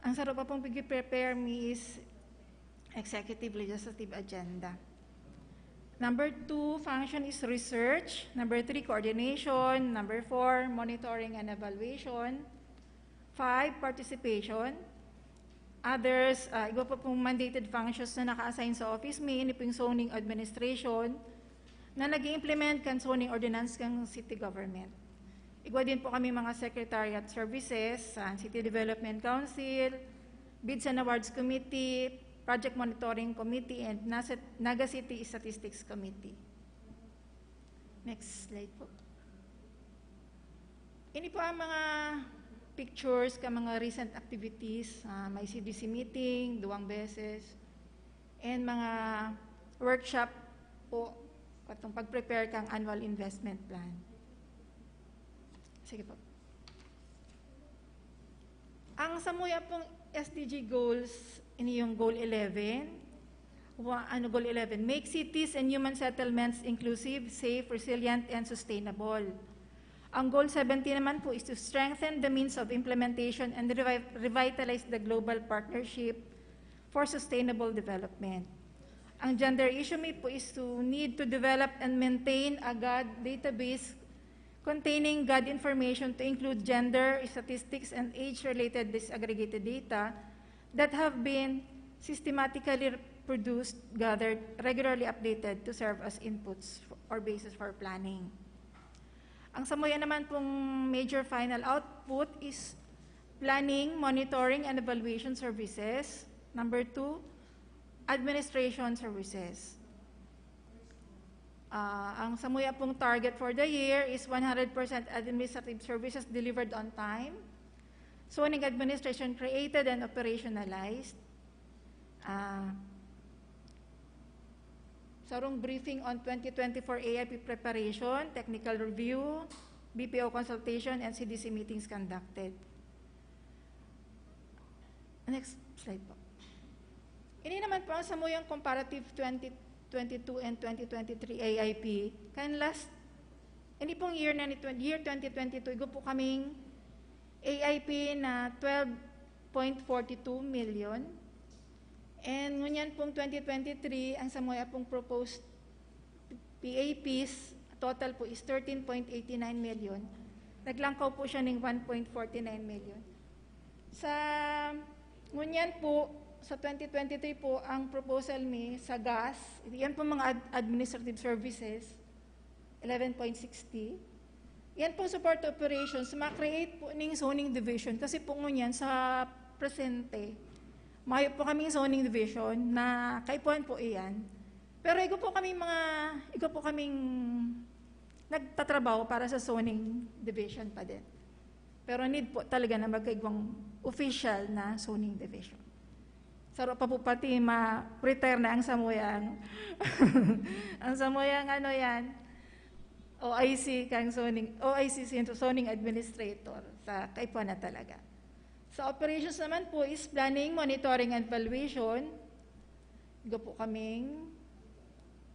Ang saro pa pong pig-prepare mi is executive legislative agenda. Number two function is research. Number three, coordination. Number four, monitoring and evaluation. Five, participation. Others, ah, iba pa pong mandated functions na naka-assign sa office mi, ini pong zoning administration na nag implement kan zoning ordinance kan city government. Igwa din po kami mga secretariat services sa City Development Council, Bids and Awards Committee, Project Monitoring Committee, and Nasa- Naga City Statistics Committee. Next slide po. Ini po ang mga pictures ka mga recent activities. Ah, may C D C meeting, duwang beses, and mga workshop po katong pag-prepare kang annual investment plan. Sige po. Ang samuya pong S D G goals, ini yung goal eleven. Wa, ano, goal eleven, make cities and human settlements inclusive, safe, resilient, and sustainable. Ang goal seventeen naman po is to strengthen the means of implementation and revi- revitalize the global partnership for sustainable development. Ang gender issue mi po is to need to develop and maintain a GOD database containing GOD information to include gender, statistics, and age-related disaggregated data that have been systematically produced, gathered, regularly updated to serve as inputs or basis for planning. Ang samuya naman pong major final output is planning, monitoring, and evaluation services. Number two, administration services. Ah, ang samuya pong target for the year is one hundred percent administrative services delivered on time. Zoning administration created and operationalized. Ah, sarong briefing on twenty twenty-four A I P preparation, technical review, B P O consultation, and C D C meetings conducted. Next slide po. Ini naman po ang samuyang comparative twenty twenty-two and twenty twenty-three A I P. Kan last, ini pong year na ni twen- year twenty twenty-two, igo po kaming A I P na twelve point forty two million. And ngunyan pong twenty twenty-three, ang samuya pong proposed P A Ps, total po is thirteen point eighty nine million. Naglangkaw po siya ng one point forty nine million. Sa ngunyan po, sa twenty twenty-three po, ang proposal mi sa GOS, yan po mga ad- administrative services, eleven point sixty. Yan pong support operations, ma-create po ning zoning division. Kasi po ngunyan sa presente, mayo po kaming zoning division na kaipuhan po iyan. Pero igo po kami mga, igo po kaming nagtatrabaho para sa zoning division pa din. Pero need po talaga na magkaigwang official na zoning division. Saro pa po pati ma-retire na ang samuyang, ang samuyang ano yan, O I C kang zoning, O I C sin zoning administrator sa kaipuhan na talaga. Sa operations naman po is planning, monitoring and valuation. Igo po kaming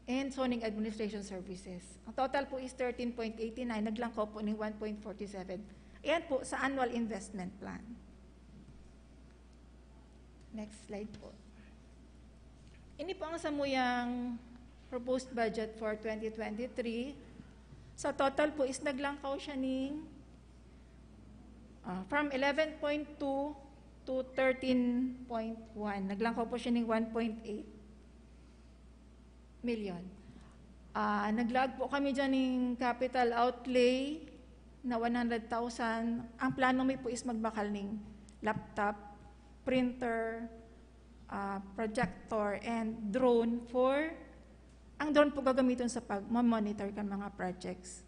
and zoning administration services. Ang total po is thirteen point eighty nine, naglangkaw po ning one point forty seven. Ayan po sa annual investment plan. Next slide po. Ini po ang samuyang proposed budget for twenty twenty-three. Sa total po is naglangkaw siya ning, ah, from eleven point two to thirteen point one. Naglangkaw po siya ning one point eight million. Ah, naglaag po kami dyan ng capital outlay na one hundred thousand. Ang plano mi po is magbakal ning laptop, printer, ah, projector, and drone for, ang drone po gagamiton sa pag-monitor kan mga projects.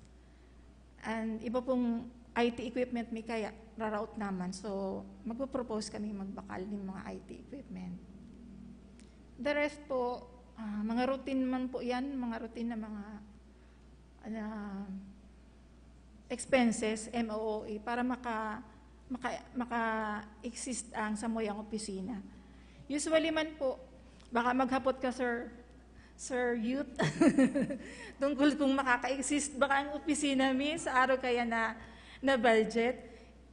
And iba pong I T equipment mi kaya raraot naman. So, magpo-propose kami magbakal ng mga I T equipment. The rest po, ah, mga routine man po yan, mga routine na mga, ah, expenses, M O O E, para maka-, maka-, maka-exist ang samuyang opisina. Usually man po, baka maghapot ka, Sir, Sir Youth, tungkol kung makaka-exist baka ang opisina mi sa araw kaya na, na budget.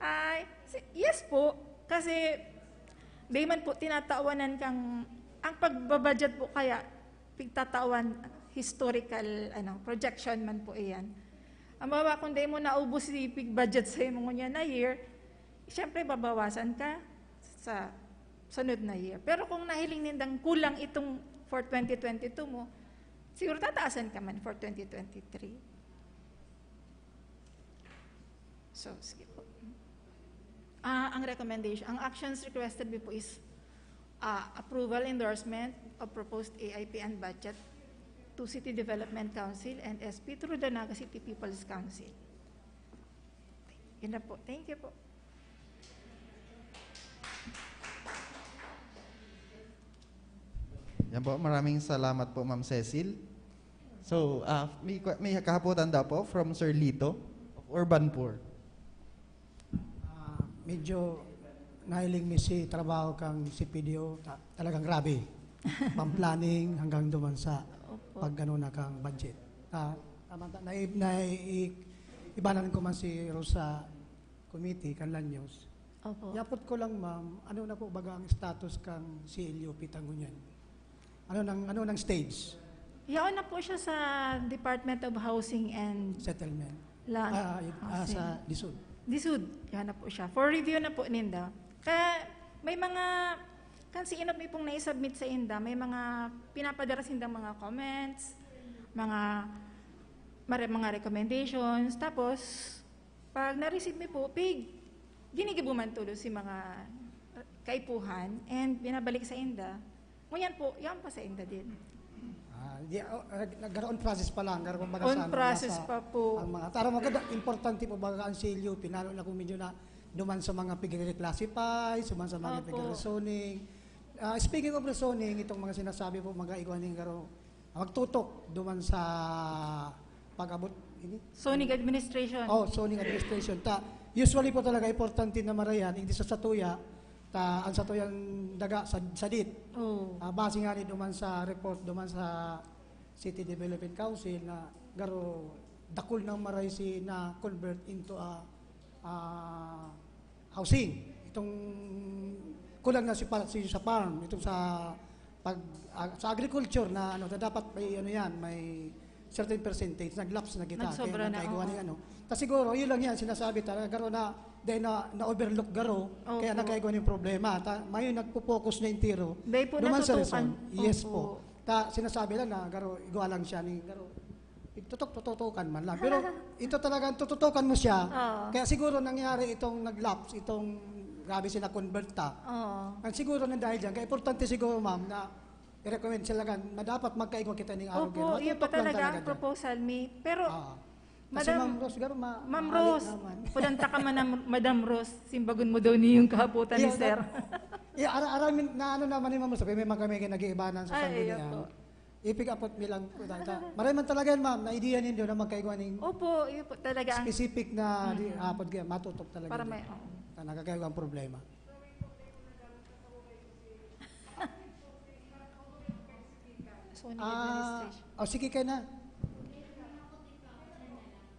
Ay, si-, yes po, kasi di man po tinatawanan kang, ang pagbabudget po kaya, pigtatawan, historical, ano, projection man po iyan. Ang bawa, kung di mo naubos si pig-budget sa imo ngunyan na year, siyempre, babawasan ka sa sunod na year. Pero kung nahiling nindang kulang itong for twenty twenty-two mo, siguro tataasan ka man for twenty twenty-three. So, sige po. Ah, ang recommendation, ang actions requested mi po is, ah, approval, endorsement of proposed A I P and budget to City Development Council and S P through the Naga City People's Council. Yun na po. Thank you po. Yan po, maraming salamat po, Ma'am Cecil. So, ah, may, may kahapotan daw po from Sir Lito of Urban Poor. Ah, medyo nahiling mi si trabaho kang C P D O, ta- talagang grabe. Pang-planning hanggang duman sa Opo. pag ano na kang budget. Ah, tama, ta- na, na, ibanan ko man si Rosa Committee, kan Land Use. Opo. Yapot ko lang, ma'am, ano na po baga ang status kang C L U P ta ngunyan? Ano nang, ano nang stage? Yaon na po siya sa Department of Housing and Settlement. Land. Ah, ah, Housing. Sa DSUD. DSUD, yan na po siya. For review na po ninda. Kaya may mga, kan si inot mi pong naisubmit sa inda, may mga pinapadara sindang mga comments, mga, mare- mga recommendations. Tapos, pag na-receive mi po, pig, ginigibo man tulo si mga kaipuhan and binabalik sa inda. Ngunyan po, yan pa sa inda din. Ah, di, oh, nag- nagkaroon process pa lang. Nagkaroon baga On sa ano, process nasa- pa po. Ang mga, tara maganda, importante po baga ang C L U P, lalo na kung medyo na duman sa mga pigre-reclassify, duman sa mga Opo. pigre-rezoning. Ah, speaking of rezoning, itong mga sinasabi po, mga igwaning garo, magtutok duman sa pag-abot, ini? Zoning administration. Oh, zoning administration. Ta, usually po talaga importante na marayan, hindi sa satuya, ta, ang satuyang daga sa, sa dit. Oh. Ah, base nga ni duman sa report, duman sa City Development Council na garo dakul nang maray si na convert into a ah, housing. Itong kulang na si, pa- si sa farm, itong sa pag ah, sa agriculture na ano na dapat may ano yan, may certain percentage nag-lapse na kita Nagsobra na, nagkaigawan oo. Ng ano. Ta siguro yun lang yan sinasabi talaga garo na dahil na, na-overlook garo Opo. Kaya nagkaigawan yung problema. Ta, may nagpo-focus na entero Dahil po duman sa natutukan. Rizal. Yes Opo. Po. Ta sinasabi lang na garo igwa lang siya ni garo. Pig, Tutok-tututukan man lang. Pero ito talagang tututukan mo siya. Oo. Kaya siguro nangyari itong nag-lapse, itong grabe sila convert ta. Oo. Ang siguro nang dahil dyan, kaya importante siguro, ma'am, na i-recommend sila kan, na dapat magkaigwa kita ning araw. Opo, yun po talaga ang proposal, Mi. Pero, Ah. Kasi Madam- Ma'am Rose, garo ma- Ma'am mahali Rose, naman. pudanta ka man, Madam Rose, simbagon mo daw niyo yung kahapotan ni Yeah, Sir. Yeah, ara-ara, min- na ano naman ni Ma'am Rose, sabi, may mga kami nag-iibanan sa Ay, sanggunian. ayoko. Ipig apot mi lang po tayo. Maray man talaga yan, ma'am, na idea ninyo na magkaigwa ning Opo, yun po talaga ang specific na di, apod kaya matutok talaga. Para Di- may- oo. Na nagkakaigwa ang problema. Zoning Ah, administration. Oh, sige kayo na.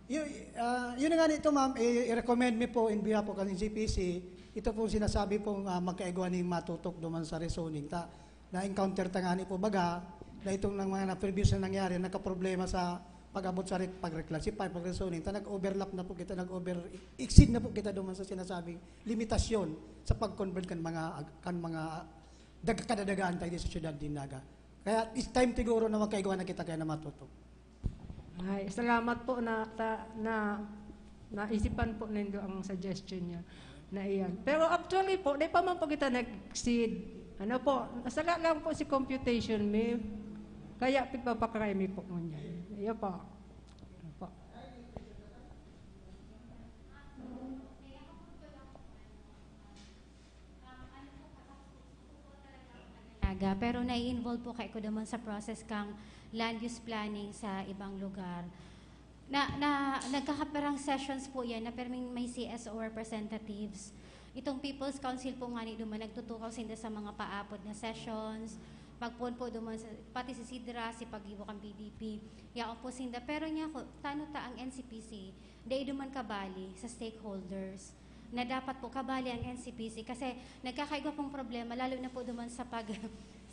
Yun, ah, yun na nga nito, ma'am, i- i-recommend mi po in behalf po kan N C P C, ito pong sinasabi pong ah, magkaigwa ning matutok duman sa rezoning. Ta, na-encounter ta nga ni po baga, na itong nang mga na previous na nangyari, nagkaproblema sa pag-abot sa re- pag-reclassify, pag-rezoning. Ta nag-overlap na po kita, nag-over, exceed na po kita duman sa sinasabing limitasyon sa pag-convert kan mga, kan mga dag-, kadadagaan tayo sa syudad din Naga. Kaya it's time siguro na magkaigwa na kita kaya na matutok. Ay, salamat po na, ta, na naisipan po nindo ang suggestion niya na iyan. Pero actually po, di pa man po kita nag-exceed. Ano po, nasala lang po si computation mi. Kaya pigpapakray mi po ngunyan. Iyo po. Ano po. Naga, pero nai-involve po kayo ko naman sa process kang land use planning sa ibang lugar. Na, na, nagkakaparang sessions po yan na perming may C S O representatives. Itong People's Council po nga ni duman, nagtutukaw sinda sa mga paapod na sessions. Pagpuon po duman, sa, pati si Sidra, si Pagibo kang B D P. Yaon po sinda. Pero niya ko, tano ta ang N C P C, dai duman kabali sa stakeholders na dapat po kabali ang N C P C kasi nagkakaigwa pong problema, lalo na po duman sa pag,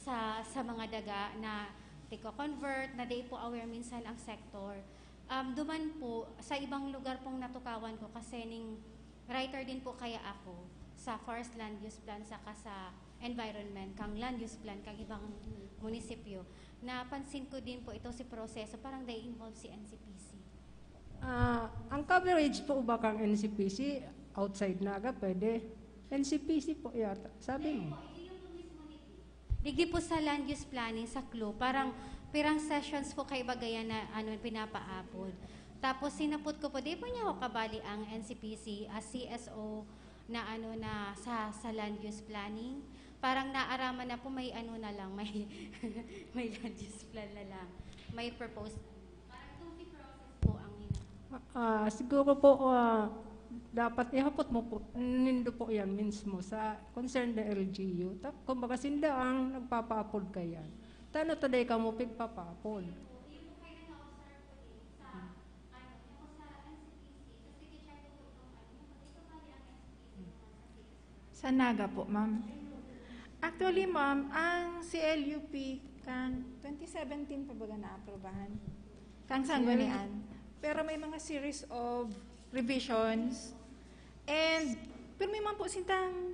sa, sa mga daga na tiko-convert, na dai po aware minsan ang sector. Um, duman po, sa ibang lugar pong natukawan ko kasi ning writer din po kaya ako sa forest land use plan saka sa environment, kang land use plan, kang ibang munisipyo. Napansin ko din po ito si proseso, parang dai involved si N C P C. Ah, ang coverage po ba kang N C P C outside Naga, pwede? N C P C po yata, sabi mo. Digdi po sa land use planning sa CLUH, parang pirang sessions po kay bagayan na ano, pinapaapod. Tapos sinapot ko po, di po niya ako kabali ang N C P C as C S O na ano na sa, sa land use planning. Parang naaraman na po, may ano na lang, may, may land use plan na lang. May proposed. Parang two process po ang ina. Ah, siguro po, ah, dapat ihapot mo po, nindo po yan mismo sa concerned na L G U. Ta, kumbaga, sinda ang nagpapaapod kayan. Tano ta dai kamo pigpapaapod? Sa Naga po, ma'am. Actually, ma'am, ang C L U P kan twenty seventeen pa baga naaprubahan? Kang Sanggunian. Pero may mga series of revisions. And, pero may man po sintang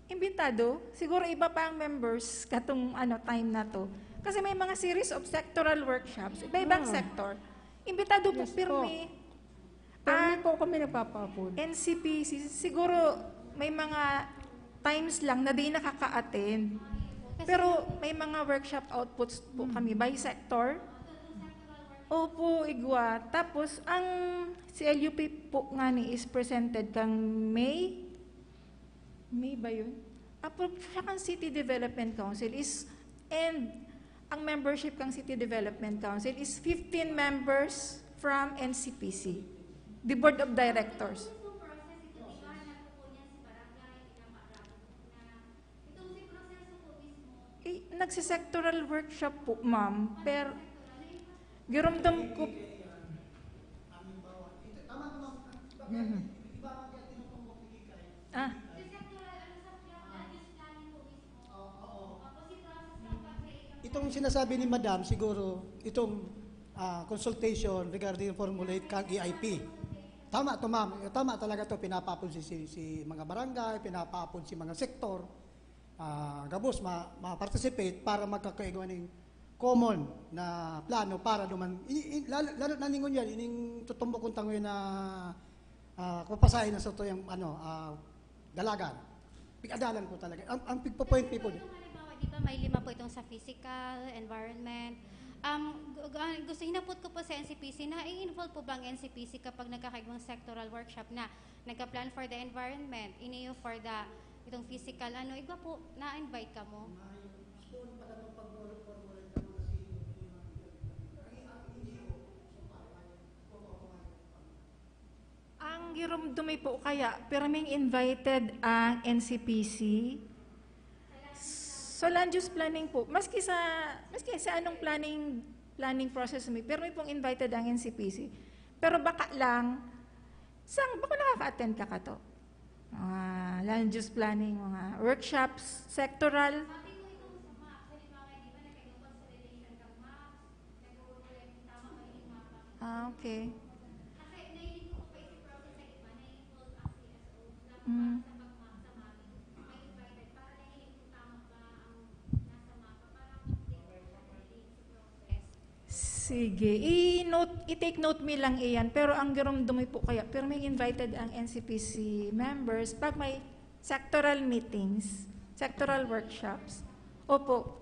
imbitado, siguro iba pa ang members katong ano, time na to. Kasi may mga series of sectoral workshops, iba-ibang Ah. sector. Imbitado po, Yes po. pirmi. Pero Ah, hindi po kami nagpapaapod. N C P C, siguro may mga times lang na di nakaka-attend. Pero may mga workshop outputs po kami by sector. Opo, igwa. Tapos, ang C L U P po nga ni is presented kang May. May ba yun? Approve siya kang City Development Council is, and ang membership kang City Development Council is fifteen members from N C P C, the Board of Directors. Eh, nagsisectoral workshop po, ma'am. Pero, girumdum ko, ah, Itong sinasabi ni Madam, siguro, itong ah, consultation regarding formulate kang E I P. Tama to, ma'am. Tama talaga to. Pinapaapod si, si, si mga barangay, pinapaapod si mga sektor. Ah, gabos ma, ma-participate para magkakaigwa ning common na plano para duman, i, i, lalo, lalo na ningon yan, ining tutumbok kong tangoy na, ah, papasahe na sa tuyang, ano, ah, dalagan. Pig-adalan po talaga. Ang, ang pigpo-point people. Halimbawa, di ba may lima po itong sa physical, environment. Um, gu- gu- ah, gusto, hinapot ko po sa N C P C, na-involve po bang N C P C kapag nagkakaigwang sectoral workshop na nagka-plan for the environment, iniyo for the, itong physical, ano, igwa po, na-invite ka mo? Ang giromdomi po kaya, pirming invited ang N C P C. So, land use planning po. Maski sa, maski sa anong planning, planning process mi, pirmi pong invited ang N C P C. Pero baka lang, sang, baka nakaka-attend ka kato. Mga land use planning, mga workshops, sectoral. Ah, okay. Mm. Sige, i-note, i-take note mi lang iyan, pero ang giromdomi po kaya, pirming invited ang N C P C members pag may sectoral meetings, sectoral workshops. Opo,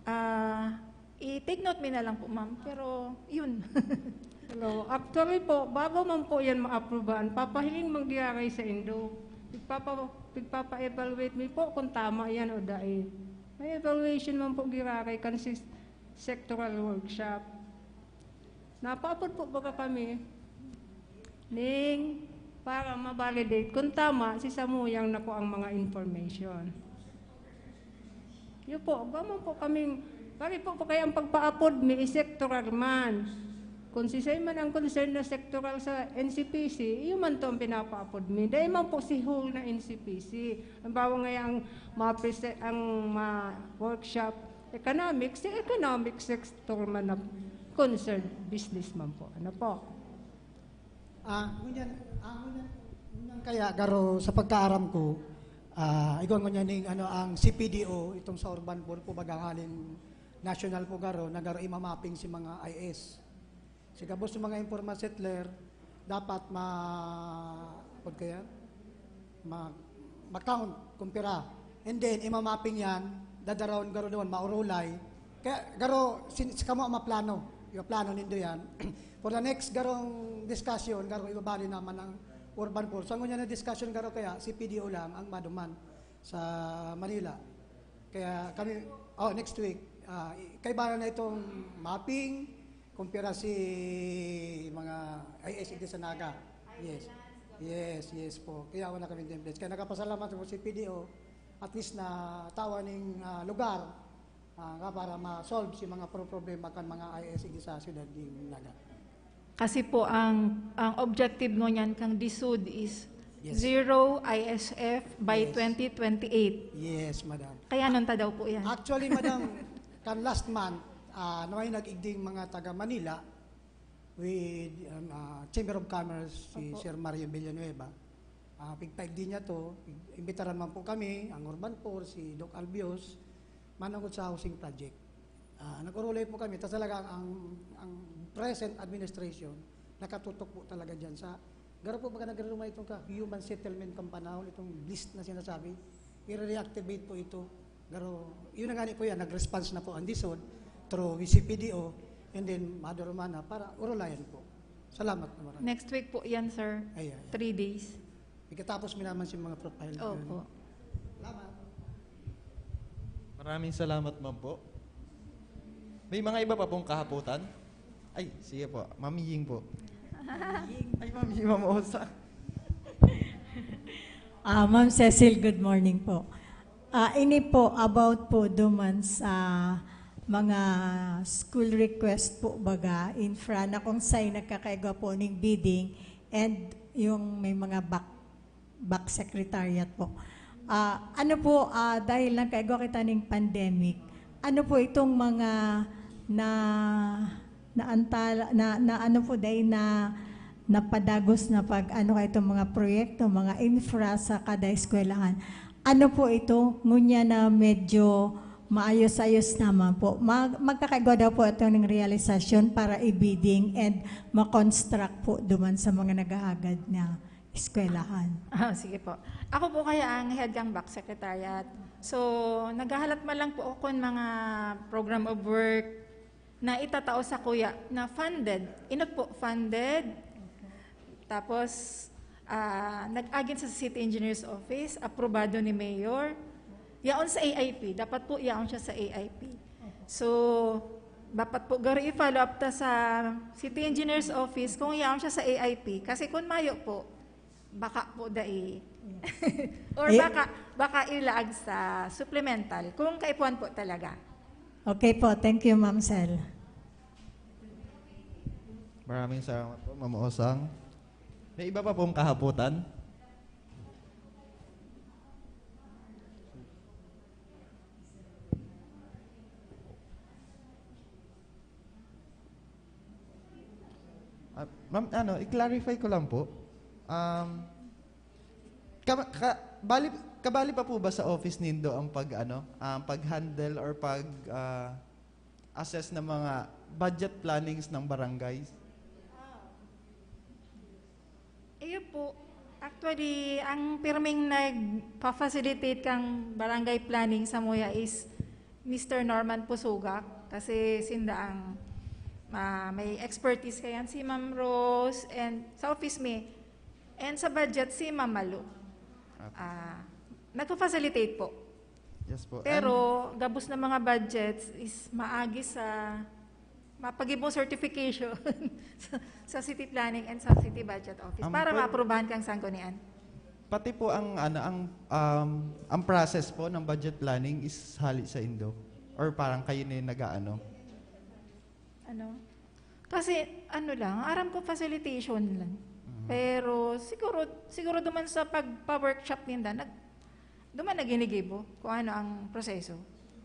ah, i-take note mi na lang po, ma'am, pero yun. Hello. Actually po, bago man po yan maaprubahan, papahiling man giraray sa indo. Pigpapa, pigpapa-evaluate mi po kung tama yan o dai. May evaluation man po giraray kan sis- sectoral workshop. Napaapod po baga kami ning para ma-validate kung tama si samuyang nako ang mga information. Yun po, gamo po kaming, pari po, po kaya ang pagpaapod mi is sectoral man. Kung si man ang concern na sectoral sa N C P C, iyo man to ang pinapaapod mi. Dahil man po si whole na N C P C. Halimbawa ngayon ang mga, prese- ang mga workshop, economics, si economic sector man na concern, business man po. Ano po? Ah, ngunyan, ah, ngunyan, ngunyan kaya, garo sa pagkaaram ko, ah, igwa ngunyan ning, ano, ang C P D O, itong sa urban poor po, baga haling national po garo, na garo imamapping si mga I S. Si gabos ng mga informal settler, dapat ma, pag kaya, ma, ma-count, kumpira. And then, imamapping yan, dadarawon garo naman, maurulay. Kaya, garo, sin, kamo ang maplano. Yung plano nindo yan. For the next garong discussion, garo, ibabali naman ang urban poor. So, ang na discussion, garo, kaya C P D O lang ang maduman sa Manila. Kaya kami, oh, next week, ah, i- kaibahan na itong mapping, kumpira si mga I S D sa Naga. Yes. Yes, yes po. Kaya wala kami templates. Kaya nakapasalamat po si P D O, at least na tawa ning ah, lugar ah, nga para ma-solve si mga pro- problema kan mga I S D sa siyudad ng Naga. Kasi po ang ang objective ngunyan kang DSUD is Yes. zero I S F by Yes. twenty twenty-eight. Yes, madam. Kaya nun ta daw po yan. Actually, madam, kan last month, ah, na may nag-igding mga taga Manila with um, ah, Chamber of Commerce, si Opo. Sir Mario Villanueva. Ah, pigpaigdi niya to, pig- imbitaran man po kami, ang Urban Poor, si Doc Albios, manungod sa housing project. Ah, nag-urulay po kami, tas talaga ang, ang present administration, nakatutok po talaga dyan sa, garo po baga nagrarumay itong ka, human settlement kan panahon, itong list na sinasabi, i-reactivate po ito. Garo, yun na nga po yan, nag-response na po ang DSUD through C P D O, and then maduruma na para urulayan po. Salamat na marami. Next week po yan, sir. Ay, ay, ay. Three days. Pagkatapos mi naman si mga profile. Opo. Salamat. Maraming salamat, ma'am po. May mga iba pa pong kahapotan? Ay, sige po. Ma'am Ying po. Ay, Ma'am Ying, Ma'am Osa. Ah, Ma'am Cecil, good morning po. Ah, ini po about po duman sa mga school request po baga, infra na kung saan nagkakaigwa po ning bidding and yung may mga back, back secretariat po. Ah, ano po, ah, dahil nagkaigwa kita ning pandemic, ano po itong mga na naantala, na, na ano po dahil na napadagos na pag ano kayo itong mga proyekto, mga infra sa kada eskwelahan. Ano po ito? Ngunya na medyo Maayos-ayos naman po. Mag-, magkakaigwa daw po ito ng realisasyon para i-bidding and ma-construct po duman sa mga nag-aagad na eskwelahan. Ah, sige po. Ako po kaya ang head ng back secretariat. So, naghahalat man lang po ako ng mga program of work na itatao sa kuya na funded. Inog po, funded. Tapos, ah, nag-agin sa City Engineer's Office, aprobado ni Mayor. Yaon sa A I P. Dapat po yaon siya sa A I P. So, dapat po garo i-follow up ta sa City Engineer's Office kung yaon siya sa A I P. Kasi kung mayo po, baka po dai. Or Eh, baka, baka ilaag sa supplemental kung kaipuhan po talaga. Okay po. Thank you, Ma'am Sel. Maraming salamat po, Ma'am Osang. May iba pa pong kahaputan? Ah, ma'am, ano, i-clarify ko lang po. Um, ka, ka, bali, kabali pa po ba sa office nindo ang pag, ano, ang pag-handle or pag, ah, assess ng mga budget plannings ng barangays? Iyo po. Actually, ang pirming nagpa-facilitate kang barangay planning sa Moya is Mister Norman Pusugak. Kasi sinda ang, ah, may expertise kayan, si Ma'am Rose, and sa office mi, and sa budget, si Ma'am Malu. Okay. Ah, nagpa-facilitate po. Yes po. Pero, And gabos na mga budgets is maagi sa mapagibong certification sa, sa city planning and sa city budget office Ang para pwed- maaprubahan kang sanggunian. Pati po ang, ano, ang, um, ang process po ng budget planning is hali sa indo? Or parang kayo na yung nag-aano? Ano? Kasi, ano lang, ang aram ko facilitation lang. Mhm. Pero siguro, siguro duman sa pagpa-workshop ninda, nag-, duman na ginigibo kung ano ang proseso.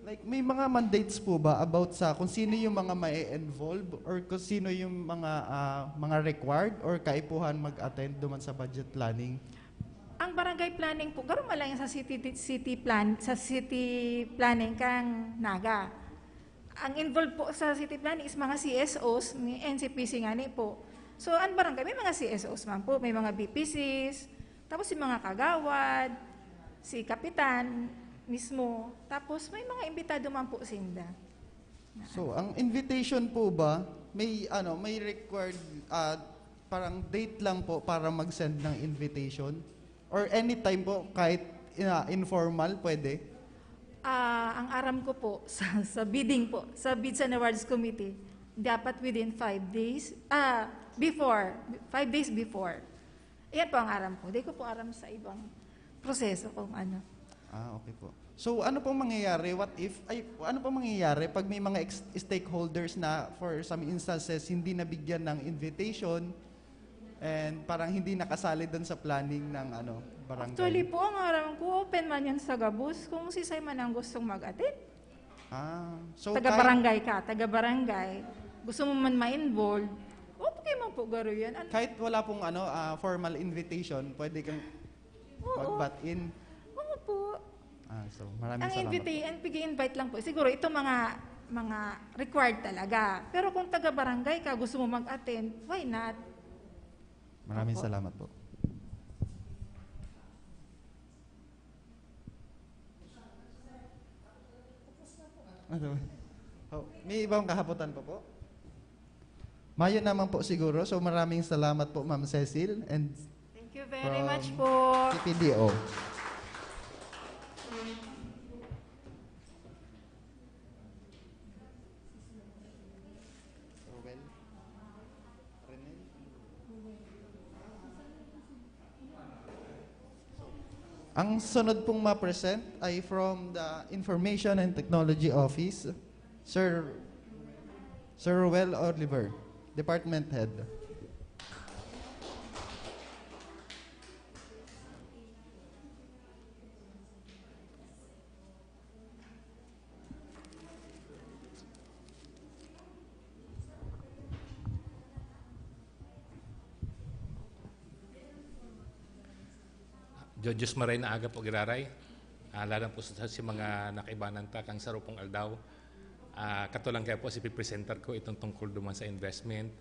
Like, may mga mandates po ba about sa kung sino yung mga ma-involve or kung sino yung mga, ah, mga required or kaipuhan mag-attend duman sa budget planning? Ang barangay planning po, garo man lang sa city, city plan, sa city planning kang Naga. Ang involved po sa city planning is mga C S Os, ni N C P C ngani po. So, ang barangay, may mga C S Os man po, may mga B P Cs, tapos yung mga kagawad, si kapitan mismo, tapos may mga imbitado man po sinda. So, ang invitation po ba, may, ano, may required, ah, parang date lang po para mag-send ng invitation? Or anytime po, kahit, ah, informal, pwede? Ah, ang aram ko po, sa, sa bidding po, sa Bids and Awards Committee, dapat within five days, ah, before, five days before. Yan po ang aram ko. Di ko po aram sa ibang proseso kung ano. Ah, okay po. So, ano pong mangyayari? What if, ay, ano pong mangyayari pag may mga ex-, stakeholders na, for some instances, hindi nabigyan ng invitation and parang hindi nakasali doon sa planning ng, ano, barangay? Actually po, ang aram ko, open man yan sa gabos kung sisay man ang gustong mag-attend. Ah, so kahit Taga-barangay ka, taga-barangay, gusto mo man ma-involve, okay man po garo yan. Ano? Kahit wala pong, ano, ah, formal invitation, pwede kang Oo. mag-butt in? Oo po. Ah, so, maraming Ang salamat invita-, po. Ang pag-i-invite lang po. Siguro, ito mga, mga required talaga. Pero kung taga-barangay ka, gusto mo mag-attend, why not? Maraming Opo. salamat po. Ano? Oh, may ibang kahapotan pa po? Mayo naman po siguro. So, maraming salamat po, Ma'am Cecil, and Thank you very from much po. C P D O. Rowel? Rene? Ang sunod pong ma-present ay from the Information and Technology Office, Sir, Sir Ruel Oliver, Department Head. Diyos, Diyos maray na aga po, giraray. Ah, lalang po sa, sa mga nakaibanan ta kang saro pong aldaw. Ah, kato lang kaya po si pipresentar ko itong tungkol duman sa investment.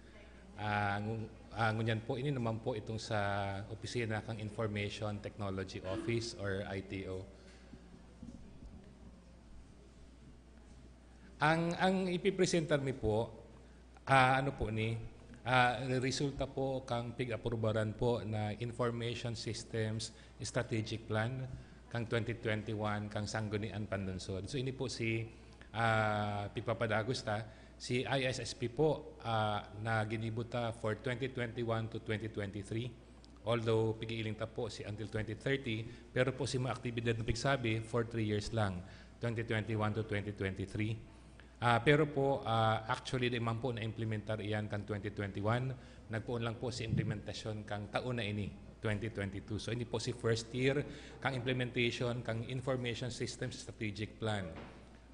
Ah, ngu-, ah, ngunyan po, ini naman po itong sa opisina kang Information Technology Office or I T O. Ang, ang ipipresentar mi po, ah, ano po ni, ah, resulta po kang pig-aprubaran po na Information Systems Strategic Plan kang twenty twenty-one kang Sangguniang Panlungsod. So, ini po si, ah, pigpapadagos ta, si I S S P po, ah, na ginibo ta for twenty twenty-one to twenty twenty-three. Although, pig-iiling ta po si until twenty thirty, pero po si mga aktibidad na pigsabi for three years lang, twenty twenty-one to twenty twenty-three. Ah, pero po, ah, actually, di man po na-implementar iyan kan twenty twenty-one. Nagpoon lang po si implementasyon kang taon na ini, twenty twenty-two. So, ini po si first year kang implementation kang Information Systems Strategic Plan.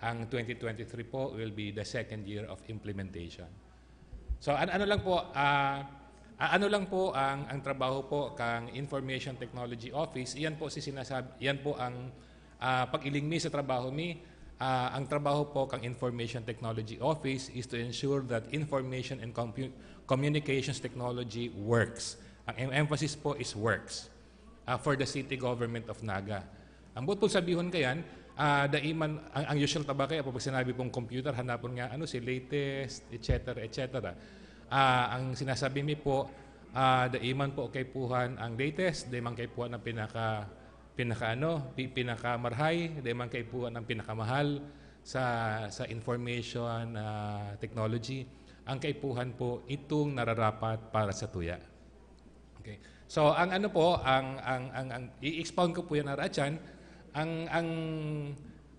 Ang twenty twenty-three po will be the second year of implementation. So, an-, ano lang po, ah, a-, ano lang po ang, ang trabaho po kang Information Technology Office, iyan po si sinasab-, iyan po ang, ah, pag-iling mi sa trabaho mi. Ah, ang trabaho po kang Information Technology Office is to ensure that information and compu-, communications technology works. Ang em-, emphasis po is works, ah, for the city government of Naga. Ang buot pong sabihon kayan, ah, dai man, ang, ang usual ta ba kaya pag sinabi pong computer, hanapon nga, ano, si latest, et cetera, et cetera. Ah, ang sinasabi mi po, ah, dai man po kaipuhan ang latest, dai man kaipuhan ang pinaka, pinaka ano, pi-, pinakamarhay, dai man kaipuhan ang pinakamahal sa, sa information, ah, technology. Ang kaipuhan po, itong nararapat para sa tuya. Okay. So, ang ano po, ang, ang, ang, ang i-expound ko po yan, Ara Chan, ang, ang,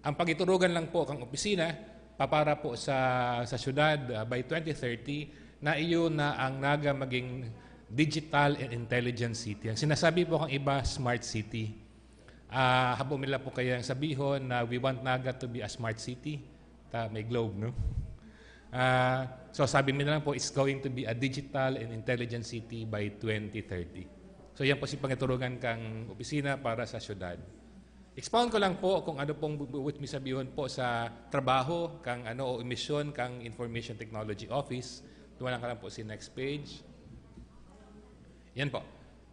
ang pagiturugan lang po kang opisina, papara po sa, sa syudad, ah, by twenty thirty, na iyo na ang Naga maging digital and intelligent city. Ang sinasabi po kang iba, smart city. Ah, habo nila po kayang sabihon na we want Naga to be a smart city. Ta, may globe, no? Ah, so, sabi mi na lang po, it's going to be a digital and intelligent city by twenty thirty. So, yan po si pangiturugan kang opisina para sa syudad. Expound ko lang po kung ano pong bu-, buot mi sabihon po sa trabaho kang ano o emisyon kang Information Technology Office. Tuwa lang ka lang po si next page. Yan po.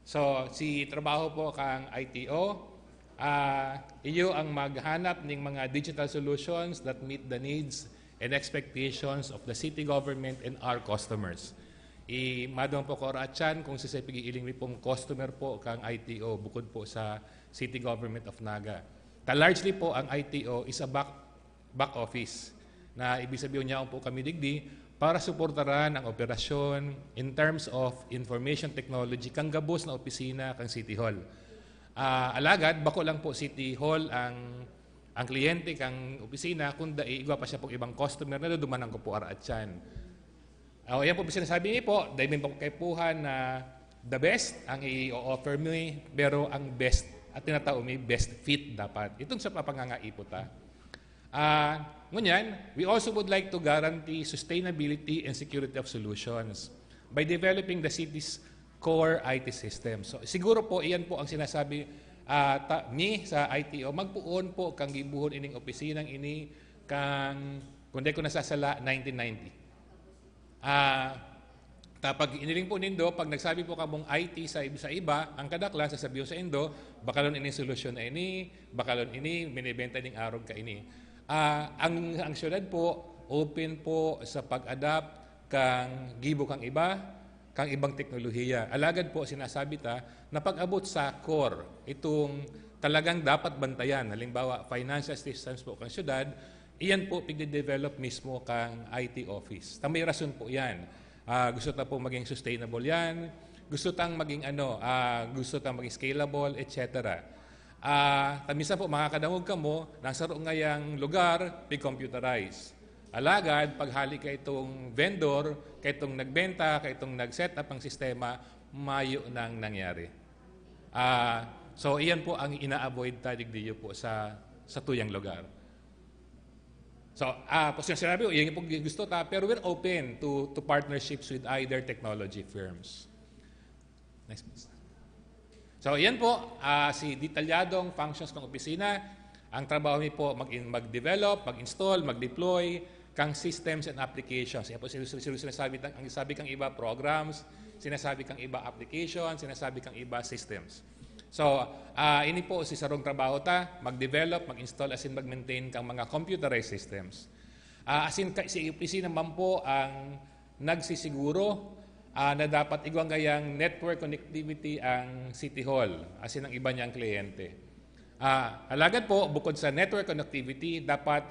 So, si trabaho po kang I T O, ah, iyo ang maghanap ning mga digital solutions that meet the needs and expectations of the city government and our customers. I, madong po ko, Ara Chan, kung sisay pag-iiling mi pong customer po kang I T O bukod po sa City Government of Naga. Ta largely po, ang I T O is a back, back office. Na ibig sabihin niya po kami digdi para suportaran ang operasyon in terms of information technology kang gabos na opisina kang City Hall. Ah, alagad, bako lang po City Hall ang, ang kliyente kang opisina, kung dai, igwa pa siya pong ibang customer na dudumanan ko po, Ara Chan. O, yan po, sinasabi niyo po, dahil may kaipuhan na the best ang i-offer mo, eh, pero ang best at tinatao mo, best fit dapat. Itong sa papangangaipot, ha. Ah, ngunyan, we also would like to guarantee sustainability and security of solutions by developing the city's core I T system. So, siguro po, iyan po ang sinasabi, ah, ta-, mi sa I T O, magpoon po kang gibuhon ining opisinang ini kang, kung di ko nasasala, nineteen ninety. Ah, ta pag iniling po nindo, pag nagsabi po kamong I T sa ib-, sa iba, ang kadaklan, sasabihin sa indo, "Bakalon ini solusyon na ini, bakalon ini, binibenta ning arog ka ini." Ah, ang, ang syudad po, open po sa pag-adapt kang gibo kang iba, kang ibang teknolohiya. Alagad po, sinasabi ta na pag-abot sa core, itong talagang dapat bantayan, halimbawa, financial systems po kang syudad, iyan po pigde-develop mismo kang I T office. Ta may rason po yan. Ah, gusto ta po maging sustainable yan. Gusto tang maging ano, ah, gusto tang maging scalable, et cetera. Ah, ta minsan po, makakadangog kamo, nang saro ngayang lugar, pig-computerize. Alagad, paghali ka itong vendor, ka itong nagbenta, ka itong nag-set up ng sistema, mayo nang nangyari. Ah, so, iyan po ang ina-avoid ta digdiyo po sa, sa tuyang lugar. So, ah, po siya sinabi, iyan po gusto ta, pero we're open to, to partnerships with either technology firms. Next, please. So, iyan po, ah, si detalyadong functions ng opisina. Ang trabaho mi po, mag-, mag-develop, mag-install, mag-deploy kang systems and applications. Yan po, sin-, sin-, sinasabi, ang sabi kang iba, programs, sinasabi kang iba, application, sinasabi kang iba, systems. So, ah, ini po si sarong trabaho ta, mag-develop, mag-install, asin mag-maintain kang mga computerized systems. Ah, asin ka, si opisina man po ang nagsisiguro, ah, na dapat igwang gayang network connectivity ang City Hall, asin ang iba niyang kliyente. Ah, alagad po, bukod sa network connectivity, dapat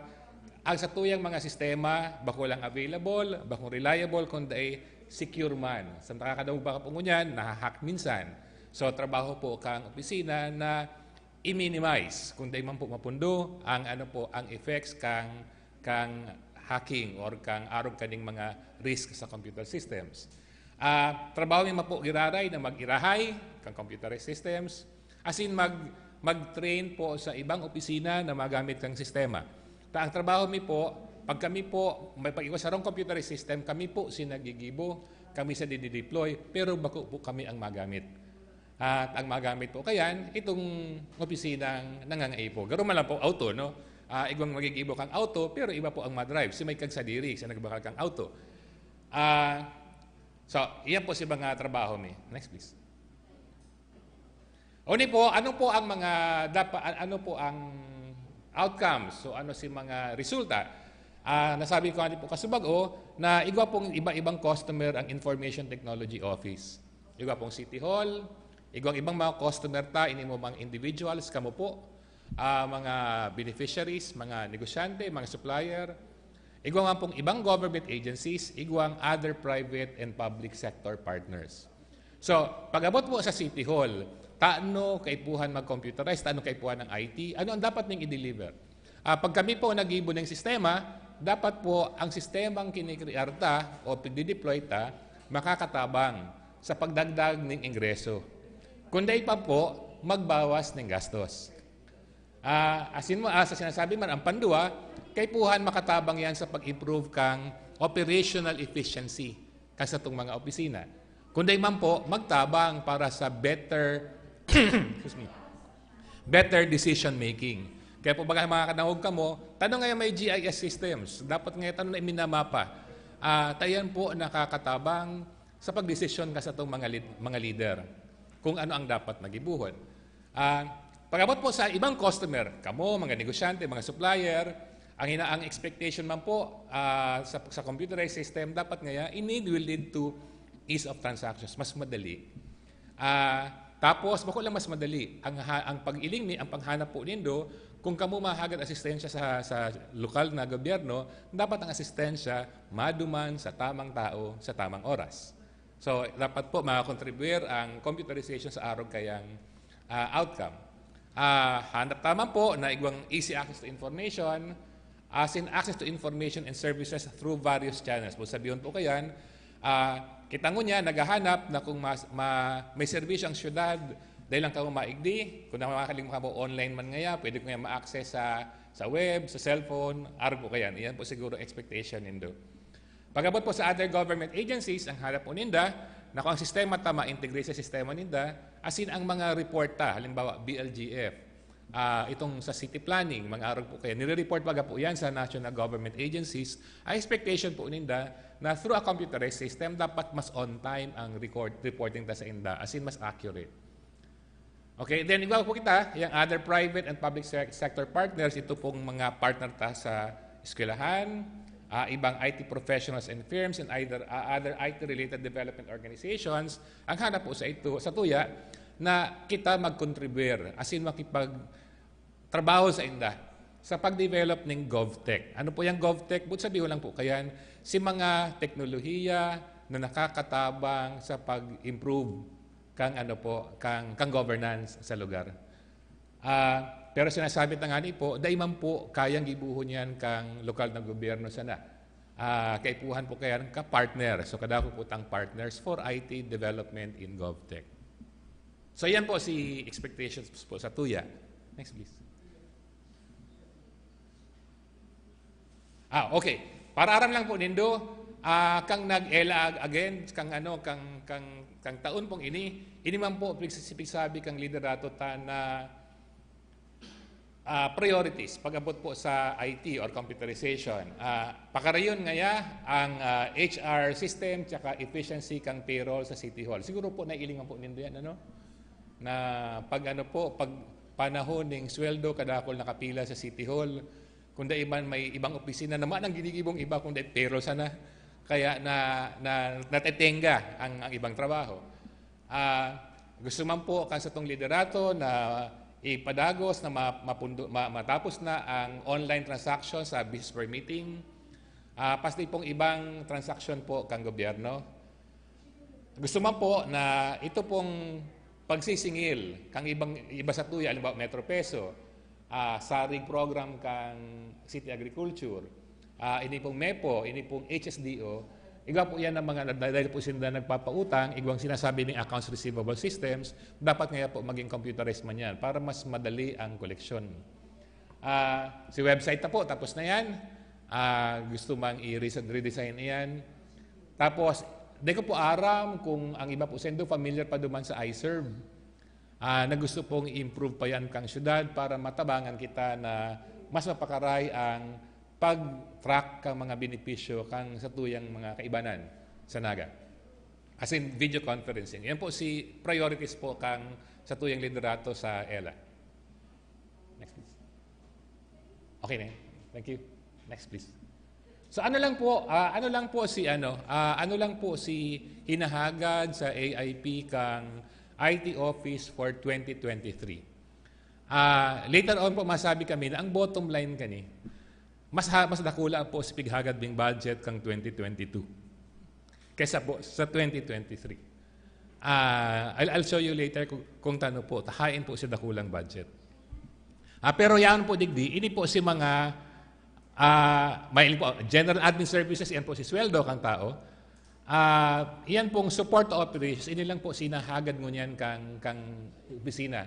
ang satuyang mga sistema, bako lang available, bakong reliable, kundi secure man. Sa nakakadangog baka po ngunyan, nahahack minsan. So, trabaho po kang opisina na i-minimize, kung dai man po mapundo, ang ano po, ang effects kang, kang hacking or kang arog kaning mga risk sa computer systems. Ah, trabaho mi man po giraray na mag-irahay kang computerized systems, asin mag, mag-train po sa ibang opisina na magamit kang sistema. Ta ang trabaho mi po, pag kami po, may pag-iwas sarong computerized system, kami po si nagigibo, kami sa didi-deploy, pero bako po kami ang magamit. At ang magamit po kayan, itong opisinang nangangaipo. Garo man lang po auto, no? Ah, igwang magigibo kang auto, pero iba po ang madrive. Si may kagsadiri, sa nagbakal kang auto. Ah, so, iyan po si mga trabaho mi. Next, please. O ni po, ano po ang mga dapa-, a-, ano po ang outcomes? So, ano si mga resulta? Ah, nasabi ko nga po kasubago na igwa pong iba-ibang customer ang Information Technology Office. Igwa pong City Hall, igwang ibang mga customer ta, ini mo mga individuals, kamo po, ah, mga beneficiaries, mga negosyante, mga supplier, igwa nga pong ibang government agencies, igwang other private and public sector partners. So, pag-abot po sa City Hall, tano kaipuhan mag-computerize, tano kaipuhan ng I T, ano ang dapat ning i-deliver? Ah, pag kami po naggibo ng sistema, dapat po ang sistemang kinikrear ta o pagdideploy ta, makakatabang sa pagdagdag ng ingreso. Kung dai pa po, magbawas ng gastos. Ah, asin mo, ah, sa sinasabi man, ang pandua, kaipuhan makatabang yan sa pag-improve kang operational efficiency kan satong mga opisina. Kung dai man po, magtabang para sa better, excuse me, better decision making. Kaya po baga mga kadangog kamo, tano ngayon may G I S systems, dapat ngayon tano na iminamapa. Ah, ta yan po nakakatabang sa pagdesisyon kan satong mga lead-, mga leader kung ano ang dapat na gibuhon. Ah, pag-abot po sa ibang customer, kamo, mga negosyante, mga supplier, ang ina-, ang expectation man po, ah, sa, sa computerized system, dapat ngaya, ini will lead to ease of transactions. Mas madali. Ah, tapos, bako lang mas madali. Ang ha-, ang pag-iling mi, ang paghanap po nindo, kung kamo mahagad asistensya sa, sa lokal na gobyerno, dapat ang asistensya maduman sa tamang tao sa tamang oras. So, dapat po makakontribuir ang computerization sa arog kayang, ah, outcome. Ah, hanap taman po na igwang easy access to information, as in access to information and services through various channels. Kung sabihon po kayan, ah, kita ngunyan, naghahanap na kung mas, ma-, may serbisyo ang syudad, dahil lang kamo maigdi, kung namamakaling mo kamo online man ngaya, pwede ko ngaya ma-access sa, sa web, sa cellphone, arog po kayan. Iyan po siguro expectation nindo. Pag-abot po sa other government agencies, ang hanap po ninda, na kung ang sistema ta ma-integrate sa sistema ninda, as in ang mga report ta, halimbawa, B L G F, ah, itong sa city planning, mga arog po kaya, nire-report baga po yan sa national government agencies. Ang expectation po ninda na through a computerized system, dapat mas on time ang record, reporting ta sa inda, as in mas accurate. Okay, then igwa po kita, yung other private and public se-, sector partners, ito pong mga partner ta sa eskwelahan, ah, ibang I T professionals and firms, and either, ah, other I T-related development organizations, ang hanap po sa ito, sa tuya, na kita mag-contribute, as in makipag-, trabaho sa inda sa pag-develop ng GovTech. Ano po yung GovTech? But sabihin lang po kayan, si mga teknolohiya na nakakatabang sa pag-improve kang ano po, kang, kang governance sa lugar. Ah, pero sinasabi ta nga ni po, dai man po kayang gibuhon yan kang lokal na gobyerno sana. Ah, kaipuhan po kaya ka partner. So, kadako po tang partners for I T development in GovTech. So, yan po si expectations po sa tuya. Next, please. Ah, okay. Para aram lang po nindo, ah, kang nag-ela ag-, again, kang ano, kang, kang, kang taon pong ini, ini man po, pig-, pigsabi kang liderato ta na Ah, priorities pag-abot po sa I T or computerization. Ah, pakarayon ngaya ang, ah, H R system tsaka efficiency kan payroll sa City Hall. Siguro po naiilingan po nindo yan, ano? Na pag ano po, pag panahon ning sweldo, kadakul nakapila sa City Hall, kung dai man may ibang opisina na manang ginigibong iba, kung dai payroll sana, kaya na, na, natetenga ang, ang ibang trabaho. Ah, gusto man po kan satong liderato na ipadagos na ma-, mapundo-, ma-, matapos na ang online transaction sa business permitting. Ah, pati pong ibang transaksyon po kan gobyerno. Gusto man po na ito pong pagsisingil kan ibang, iba sa tuya, halimbawa Metro Peso, ah, sarig program kan City Agriculture, ah, ini pong MEPO, ini pong H S D O, igwa po yan ang mga, dahil po sila nagpapautang, igwang sinasabi ng accounts receivable systems, dapat ngaya po maging computerized man yan para mas madali ang koleksyon. Ah, si website na po, tapos na yan. Ah, gusto mang i-redesign iyan. Tapos, di ko po aram kung ang iba po sendo familiar pa duman sa iServe. Ah, na gusto pong i-improve pa yan kang syudad para matabangan kita na mas mapakaray ang pag-track kang mga benepisyo kang satuyang mga kaibanan sa Naga. As in, video conferencing. Yan po si priorities po kang satuyang liderato sa ELA. Next, please. Okay na yun. Thank you. Next, please. So ano lang po, ah, ano lang po si ano, ah, ano lang po si hinahagad sa A I P kang I T Office for twenty twenty-three. Ah, later on po masabi kami na ang bottom line kani, mas ha-, mas dakula po si pighagad ning budget kang twenty twenty-two kaysa po sa twenty twenty-three. Ah, I'll, I'll show you later kung, kung tano po, tahain po si dakulang budget. Ah, pero yan po digdi, ini po si mga, ah, may po, general admin services, yan po si sweldo kang tao. Ah, yan pong support operations, ini lang po sinahagad ngunyan kang, kang opisina.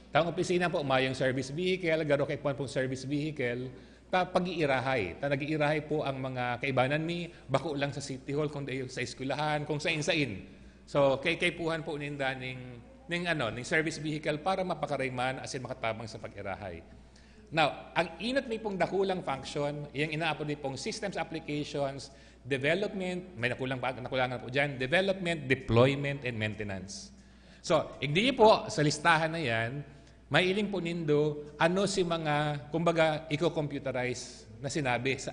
Tang opisina po, mayong service vehicle, garo kay pong service vehicle, ta pag-iirahay. Ta nag-iirahay po ang mga kaibanan mi, bako lang sa City Hall, kundi sa eskwelahan, kung sain-sain. So, kay kaipuhan po ninda ning, ning, ano, ning service vehicle para mapakaray man asin makatabang sa pag-irahay. Now, ang inot mi pong dakulang function, iyang inaapod mi pong systems applications, development, may nakulang pa, nakulangan po dyan, development, deployment, and maintenance. So, igdi po, sa listahan na yan, mailing po nindo ano si mga, kumbaga, iko-computerize na sinabi sa